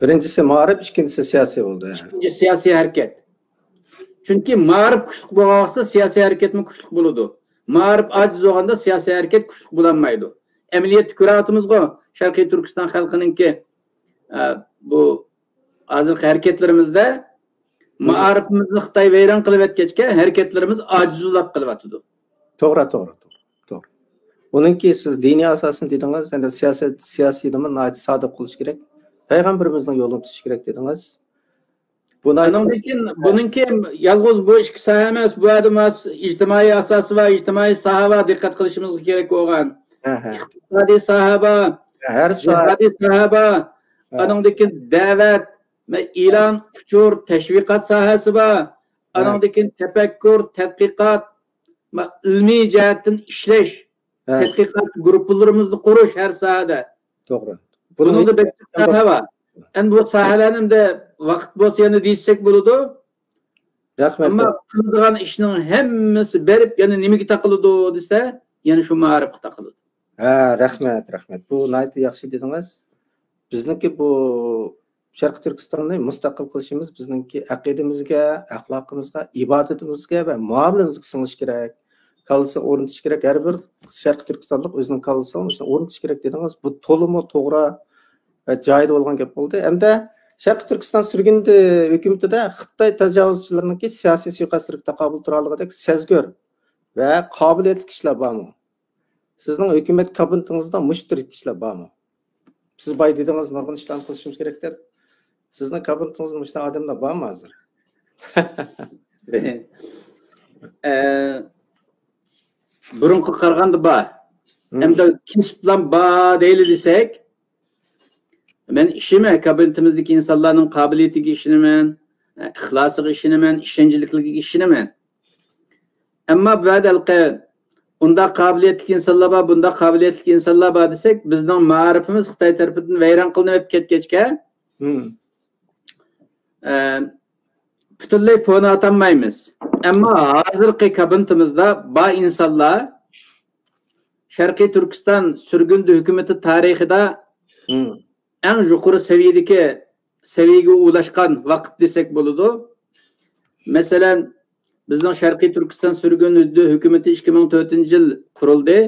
بىرىنچىسى مائارىپ، ئىككىنچىسى سىياسىي بولدى. ئىككىنچى سىياسىي ھەرىكەت. چۈنكى مائارىپ كۈچلۈك بولغان ۋاقىتتا سىياسىي ھەرىكەتمۇ كۈچلۈك بولىدۇ. مائارىپ ئاجىز بولغاندا سىياسىي ھەرىكەت كۈچلۈك بولالمايدۇ. ئەمەلىيەتتە كۆرۈۋاتىمىزغۇ، شەرقىي تۈركىستان خەلقىنىڭكى، ئە، بۇ ھازىرقى ھەرىكەتلىرىمىزدە مائارىپىمىزنى خىتاي ۋەيران قىلىۋەتكەچكە، ھەرىكەتلىرىمىز ئاجىزلىق قىلىۋاتىدۇ. توغرا، توغرا، توغرا، توغرا. ئۇنىڭكى سىز دىنىي ئاساسنى دېدىڭىز، ئەمدى سىياسەت، سىياسىيدىمۇ ناھايىتى سادىق بولۇش كېرەك. پەيغەمبىرىمىزنىڭ يولىنى تۇتۇش كېرەك دېدىڭىز. بۇ ناھايىتى ئانىڭدىن كېيىن بۇنىڭكى يالغۇز بۇ ئىككى ساھە ئەمەس، بۇ يەردە ماس-، ئىجتىمائىي ئاساسى بار، ئىجتىمائىي ساھە بار، دىققەت قىلىشىمىز كېرەك بولغان. ھە، ھە. ئىقتىسادىي ساھە بار، ھەر ساھە. جىھادىي ساھە بار، ھە. ئانىڭدىن كېيىن دەۋەت، مە-، ئېلان، ئۇچۇر، تەشۋىقات ساھەسى بار، ھە. ئانىڭدىن كېيىن تەپەككۇر، تەتقىقات، مە-، ئىلمىي جەھەتتىن ئىشلەش، ھە. تەتقىقات گۇرۇپپىلىرىمىزنى قۇرۇش ھەر ساھەدە. توغرا. بۇنىڭدا بەك جىق ساھە بار. ئەمدى بۇ ساھەلەرنى ئەمدى ۋاقىت بولسا يەنە دېيىشسەك بولىدۇ. رەھمەت. ئەمما قىلىدىغان ئىشنىڭ ھەممىسى بېرىپ يەنە نېمىگە تاقىلىدۇ دېسە، يەنە شۇ مائارىپقا تاقىلىدۇ. ھە، رەھمەت، رەھمەت. بۇ ناھايىتى ياخشى دېدىڭىز. بىزنىڭكى بۇ شەرقىي تۈركىستاننى مۇستەقىل قىلىشىمىز بىزنىڭكى ئەقىدىمىزگە، ئەخلاقىمىزغا، ئىبادىتىمىزگە ۋە مۇئامىلىمىزگە سىڭىشى كېرەك. كاللىسىغا ئورنىتىشى كېرەك. ھەر بىر شەرقىي تۈركىستانلىق ئۆزىنىڭ كاللىسىغا مۇشۇنى ئورنىتىشى كېرەك دېدىڭىز. بۇ تولىمۇ توغرا ۋە جايىدا بولغان گەپ بولدى. ئەمدى شەرقىي تۈركىستان سۈرگۈندە ھۆكۈمىتىدە خىتاي تاجاۋۇزچىلىرىنىڭكى سىياسىي سۇيىقەستلىرىگە تاقابىل تۇرالىغۇدەك سەزگۈر ۋە قابىلىيەتلىك كىشىلەر بارمۇ؟ سىزنىڭ ھۆكۈمەت كابىنېتىڭىزدا مۇشۇ تۈردىكى كىشىلەر بارمۇ؟ سىز بايا دېدىڭىز، نۇرغۇن ئىشلارنى قىلىشىمىز كېرەك دەپ. سىزنىڭ كابىنېتىڭىزدا مۇشۇنداق ئادەملەر بارمۇ ھازىر؟ ئە، بۇرۇنقىغا قارىغاندا بار. ئەمدى كەسىپلەم بار دەيلى دېسەك، مەن ئىشىنىمەن، كابىنېتىمىزدىكى ئىنسانلارنىڭ قابىلىيىتىگە ئىشىنىمەن، ئىخلاسىغا ئىشىنىمەن، ئىشەنچلىكلىكىگە ئىشىنىمەن. ئەمما بۇ يەردە ھېلىقى ئۇنداق قابىلىيەتلىك ئىنسانلار بار، بۇنداق قابىلىيەتلىك ئىنسانلار بار دېسەك، بىزنىڭ مائارىپىمىز خىتاي تەرىپىدىن ۋەيران قىلىنىپ كەتكەچكە، ئە، پۈتۈنلەي پونا ئاتالمايمىز. ئەمما ھازىرقى كابىنېتىمىزدا بار ئىنسانلار شەرقىي تۈركىستان سۈرگۈندە ھۆكۈمىتى تارىخىدا ئەڭ يۇقىرى سەۋىيەدىكى، سەۋىيەگە ئۇلاشقان ۋاقىت دېسەك بولىدۇ. مەسىلەن، بىزنىڭ شەرقىي تۈركىستان سۈرگۈندە ھۆكۈمىتى ئىككى مىڭ تۆتىنچى يىل قۇرۇلدى.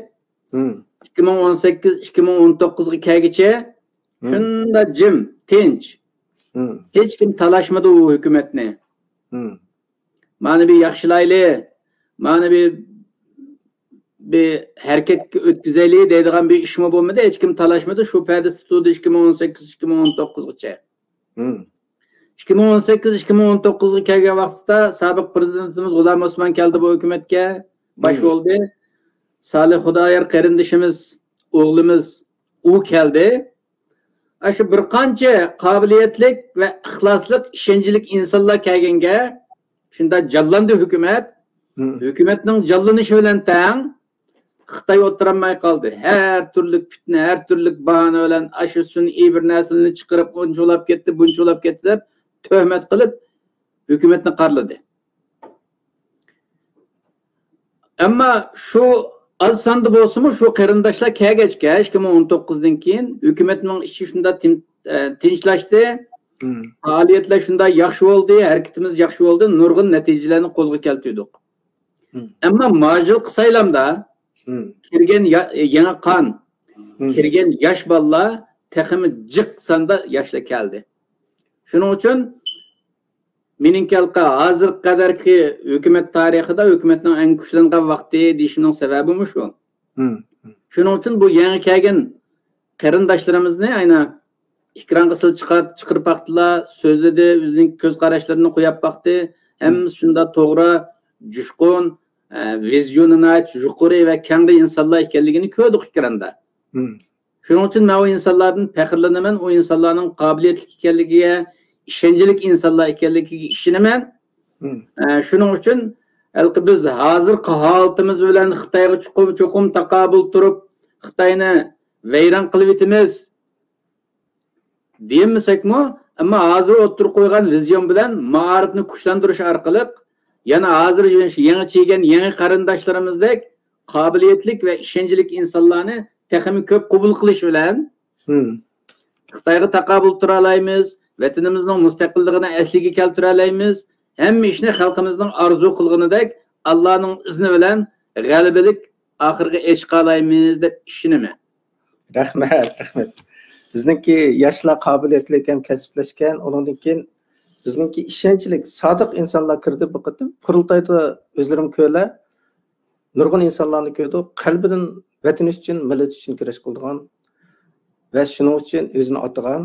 ئىككى مىڭ ئون سەككىز، ئىككى مىڭ ئون توققۇزغا كەلگىچە شۇنداق جىم، تىنچ. ھېچكىم تالاشمىدى ئۇ ھۆكۈمەتنى. مانا بىر ياخشىلايلى، مانا بىر، بىر ھەرىكەتكە ئۆتكۈزەيلى دەيدىغان بىر ئىشمۇ بولمىدى. ھېچكىم تالاشمىدى. شۇ پەدىسى تۇردى ئىككى مىڭ ئون سەككىز، ئىككى مىڭ ئون توققۇزغىچە. ئىككى مىڭ ئون سەككىز، ئىككى مىڭ ئون توققۇزغا كەلگەن ۋاقتىدا سابىق پرېزىدېنتىمىز غۇلام ئوسمان كەلدى بۇ ھۆكۈمەتكە. باش بولدى. سالىھ خۇدايار قېرىندىشىمىز، ئوغلىمىز، ئۇ كەلدى. ئاشۇ بىر قانچە قابىلىيەتلىك ۋە ئىخلاسلىق، ئىشەنچلىك ئىنسانلار كەلگەنگە شۇنداق جانلاندى ھۆكۈمەت. ھۆكۈمەتنىڭ جانلىنىشى بىلەن تەڭ خىتاي ئولتۇرالماي قالدى. ھەر تۈرلۈك پىتنە، ھەر تۈرلۈك باھانە بىلەن ئاشۇ سۈنئىي بىر نەرسىلەرنى چىقىرىپ، ئۇنچىۋالاپ كەتتى، بۇنچىۋالاپ كەتتى دەپ تۆھمەت قىلىپ، ھۆكۈمەتنى قارىلىدى. ئەمما شۇ ئاز ساندا بولسىمۇ، شۇ قېرىنداشلار كەلگەچكە، ئىككى مىڭ ئون توققۇزدىن كېيىن ھۆكۈمەتنىڭ ئىچى شۇنداق تىم-، ئە، تىنچلاشتى، پائالىيەتلەر شۇنداق ياخشى بولدى، ھەرىكىتىمىز ياخشى بولدى، نۇرغۇن نەتىجىلەرنى قولغا كەلتۈردۇق. ئەمما ماجىلقى سايلامدا كىرگەن يا-، يېڭى قان، كىرگەن ياش بالىلار تېخىمۇ جىق ساندا ياشلار كەلدى. شۇنىڭ ئۈچۈن مېنىڭكى ھازىرغا قەدەركى ھۆكۈمەت تارىخىدا ھۆكۈمەتنىڭ ئەڭ كۈچلەنگەن ۋاقتى دېيىشىمنىڭ سەۋەبىمۇ شۇ. شۇنىڭ ئۈچۈن بۇ يېڭى كەلگەن قېرىنداشلىرىمىزنى ئەنە ئېكرانغا سىلى چىقار-، چىقىرىپ باقتىلا، سۆزلىدى، ئۆزىنىڭ كۆز قاراشلىرىنى قويۇپ باقتى. ھەممىسى شۇنداق توغرا، جۇشقۇن، ئە، ۋىزيونى ناھايىتى يۇقىرى ۋە كەڭرى ئىنسانلار ئىكەنلىكىنى كۆردۇق ئېكراندا. شۇنىڭ ئۈچۈن مەن ئۇ ئىنسانلاردىن پەخىرلىنىمەن، ئۇ ئىنسانلارنىڭ قابىلىيەتلىك ئىكەنلىكىگە ئىشەنچلىك ئىنسانلار ئىكەنلىكىگە ئىشىنىمەن. ئە، شۇنىڭ ئۈچۈن ھېلىقى بىز ھازىرقى ھالىتىمىز بىلەن خىتايغا چوقۇم، چوقۇم تاقابىل تۇرۇپ، خىتاينى ۋەيران قىلىۋېتىمىز دېيەلمىسەكمۇ، ئەمما ھازىر ئوتتۇرىغا قويغان ۋىزيون بىلەن مائارىپنى كۈچلەندۈرۈش ئارقىلىق، يەنە ھازىر يېڭىچە كەلگەن يېڭى قېرىنداشلىرىمىزدەك قابىلىيەتلىك ۋە ئىشەنچلىك ئىنسانلارنى تېخىمۇ كۆپ قوبۇل قىلىش بىلەن، خىتايغا تاقابىل تۇرالايمىز، ۋەتىنىمىزنىڭ مۇستەقىللىقىنى ئەسلىگە كەلتۈرەلەيمىز، ھەممە ئىشنى خەلقىمىزنىڭ ئارزۇ قىلغىنىدەك ئاللانىڭ ئىزنى بىلەن غەلىبىلىك ئاخىرىغا ئېرىشەلەيمىز دەپ ئىشىنىمەن. رەھمەت، رەھمەت. بىزنىڭكى ياشلار قابىلىيەتلىك ھەم كەسىپلەشكەن، ئۇنىڭدىن كېيىن بىزنىڭكى ئىشەنچلىك، سادىق ئىنسانلار كىردى بۇ قېتىم. قۇرۇلتايدا ئۆزلىرىمۇ كۆرىمەن، نۇرغۇن ئىنسانلارنى كۆردۇق، قەلبىدىن ۋەتىنى ئۈچۈن، مىللىتى ئۈچۈن كۈرەش قىلىدىغان ۋە شۇنىڭ ئۈچۈن ئۆزىنى ئاتىغان.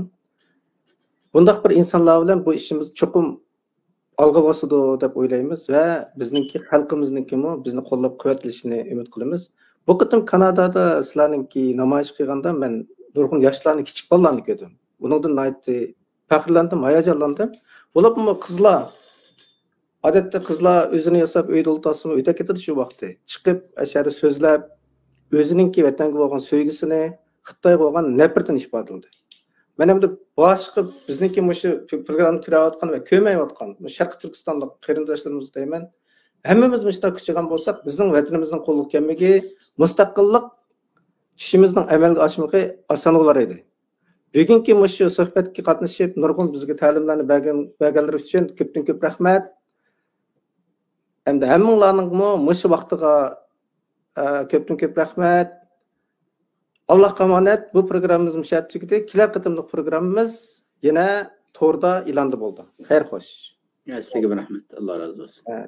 بۇنداق بىر ئىنسانلار بىلەن بۇ ئىشىمىز چوقۇم ئالغا باسىدۇ دەپ ئويلايمىز ۋە بىزنىڭكى خەلقىمىزنىڭكىمۇ بىزنى قوللاپ قۇۋۋەتلىشىنى ئۈمىد قىلىمىز. بۇ قېتىم كانادادا سىلەرنىڭكى نامايىش قىلغاندا مەن نۇرغۇن ياشلارنى، كىچىك بالىلارنى كۆردۈم. بۇنىڭدىن ناھايىتى پەخىرلەندىم، ھاياجانلاندىم. بولۇپمۇ قىزلار، ئادەتتە قىزلار ئۆزىنى ياساپ ئۆيدە ئولتۇرسىمۇ ئۆتۈپ كېتىدۇ شۇ ۋاقتى. چىقىپ ئەشەدە سۆزلەپ، ئۆزىنىڭكى ۋەتەنگە بولغان سۆيگۈسىنى، خىتايغا بولغان نەپرىتىنى ئىپادىلىدى. مەن ئەمدى باشقا بىزنىڭكى مۇشۇ پروگراممىنى كۆرۈۋاتقان ۋە كۆرمەيۋاتقان مۇشۇ شەرقىي تۈركىستانلىق قېرىنداشلىرىمىزغا دەيمەن، ھەممىمىز مۇشۇنداق كۈچەيگەن بولساق، بىزنىڭ ۋەتىنىمىزنىڭ قولغا كەلمىكى، مۇستەقىللىق چۈشىمىزنىڭ ئەمەلگە ئاشمىقى ئاسان بولار ئىدى. بۈگۈنكى مۇشۇ سۆھبەتكە قاتنىشىپ، نۇرغۇن بىزگە تەلىملەرنى بەرگەن، بەرگەنلىرى ئۈچۈن كۆپتىن كۆپ رەھمەت. ھەمدە ھەممىڭلارنىڭمۇ مۇشۇ ۋاقتىغا، ئە، كۆپتىن كۆپ رەھمەت. ئاللاھقا ئامانەت. بۇ پروگراممىمىز مۇشۇ يەردە تۈگىدى. كېلەر قېتىملىق پروگراممىمىز يەنە توردا ئېلاندا بولىدۇ. خەير خوش. يا، سىزگە رەھمەت. ئاللا رازى بولسۇن. ھە.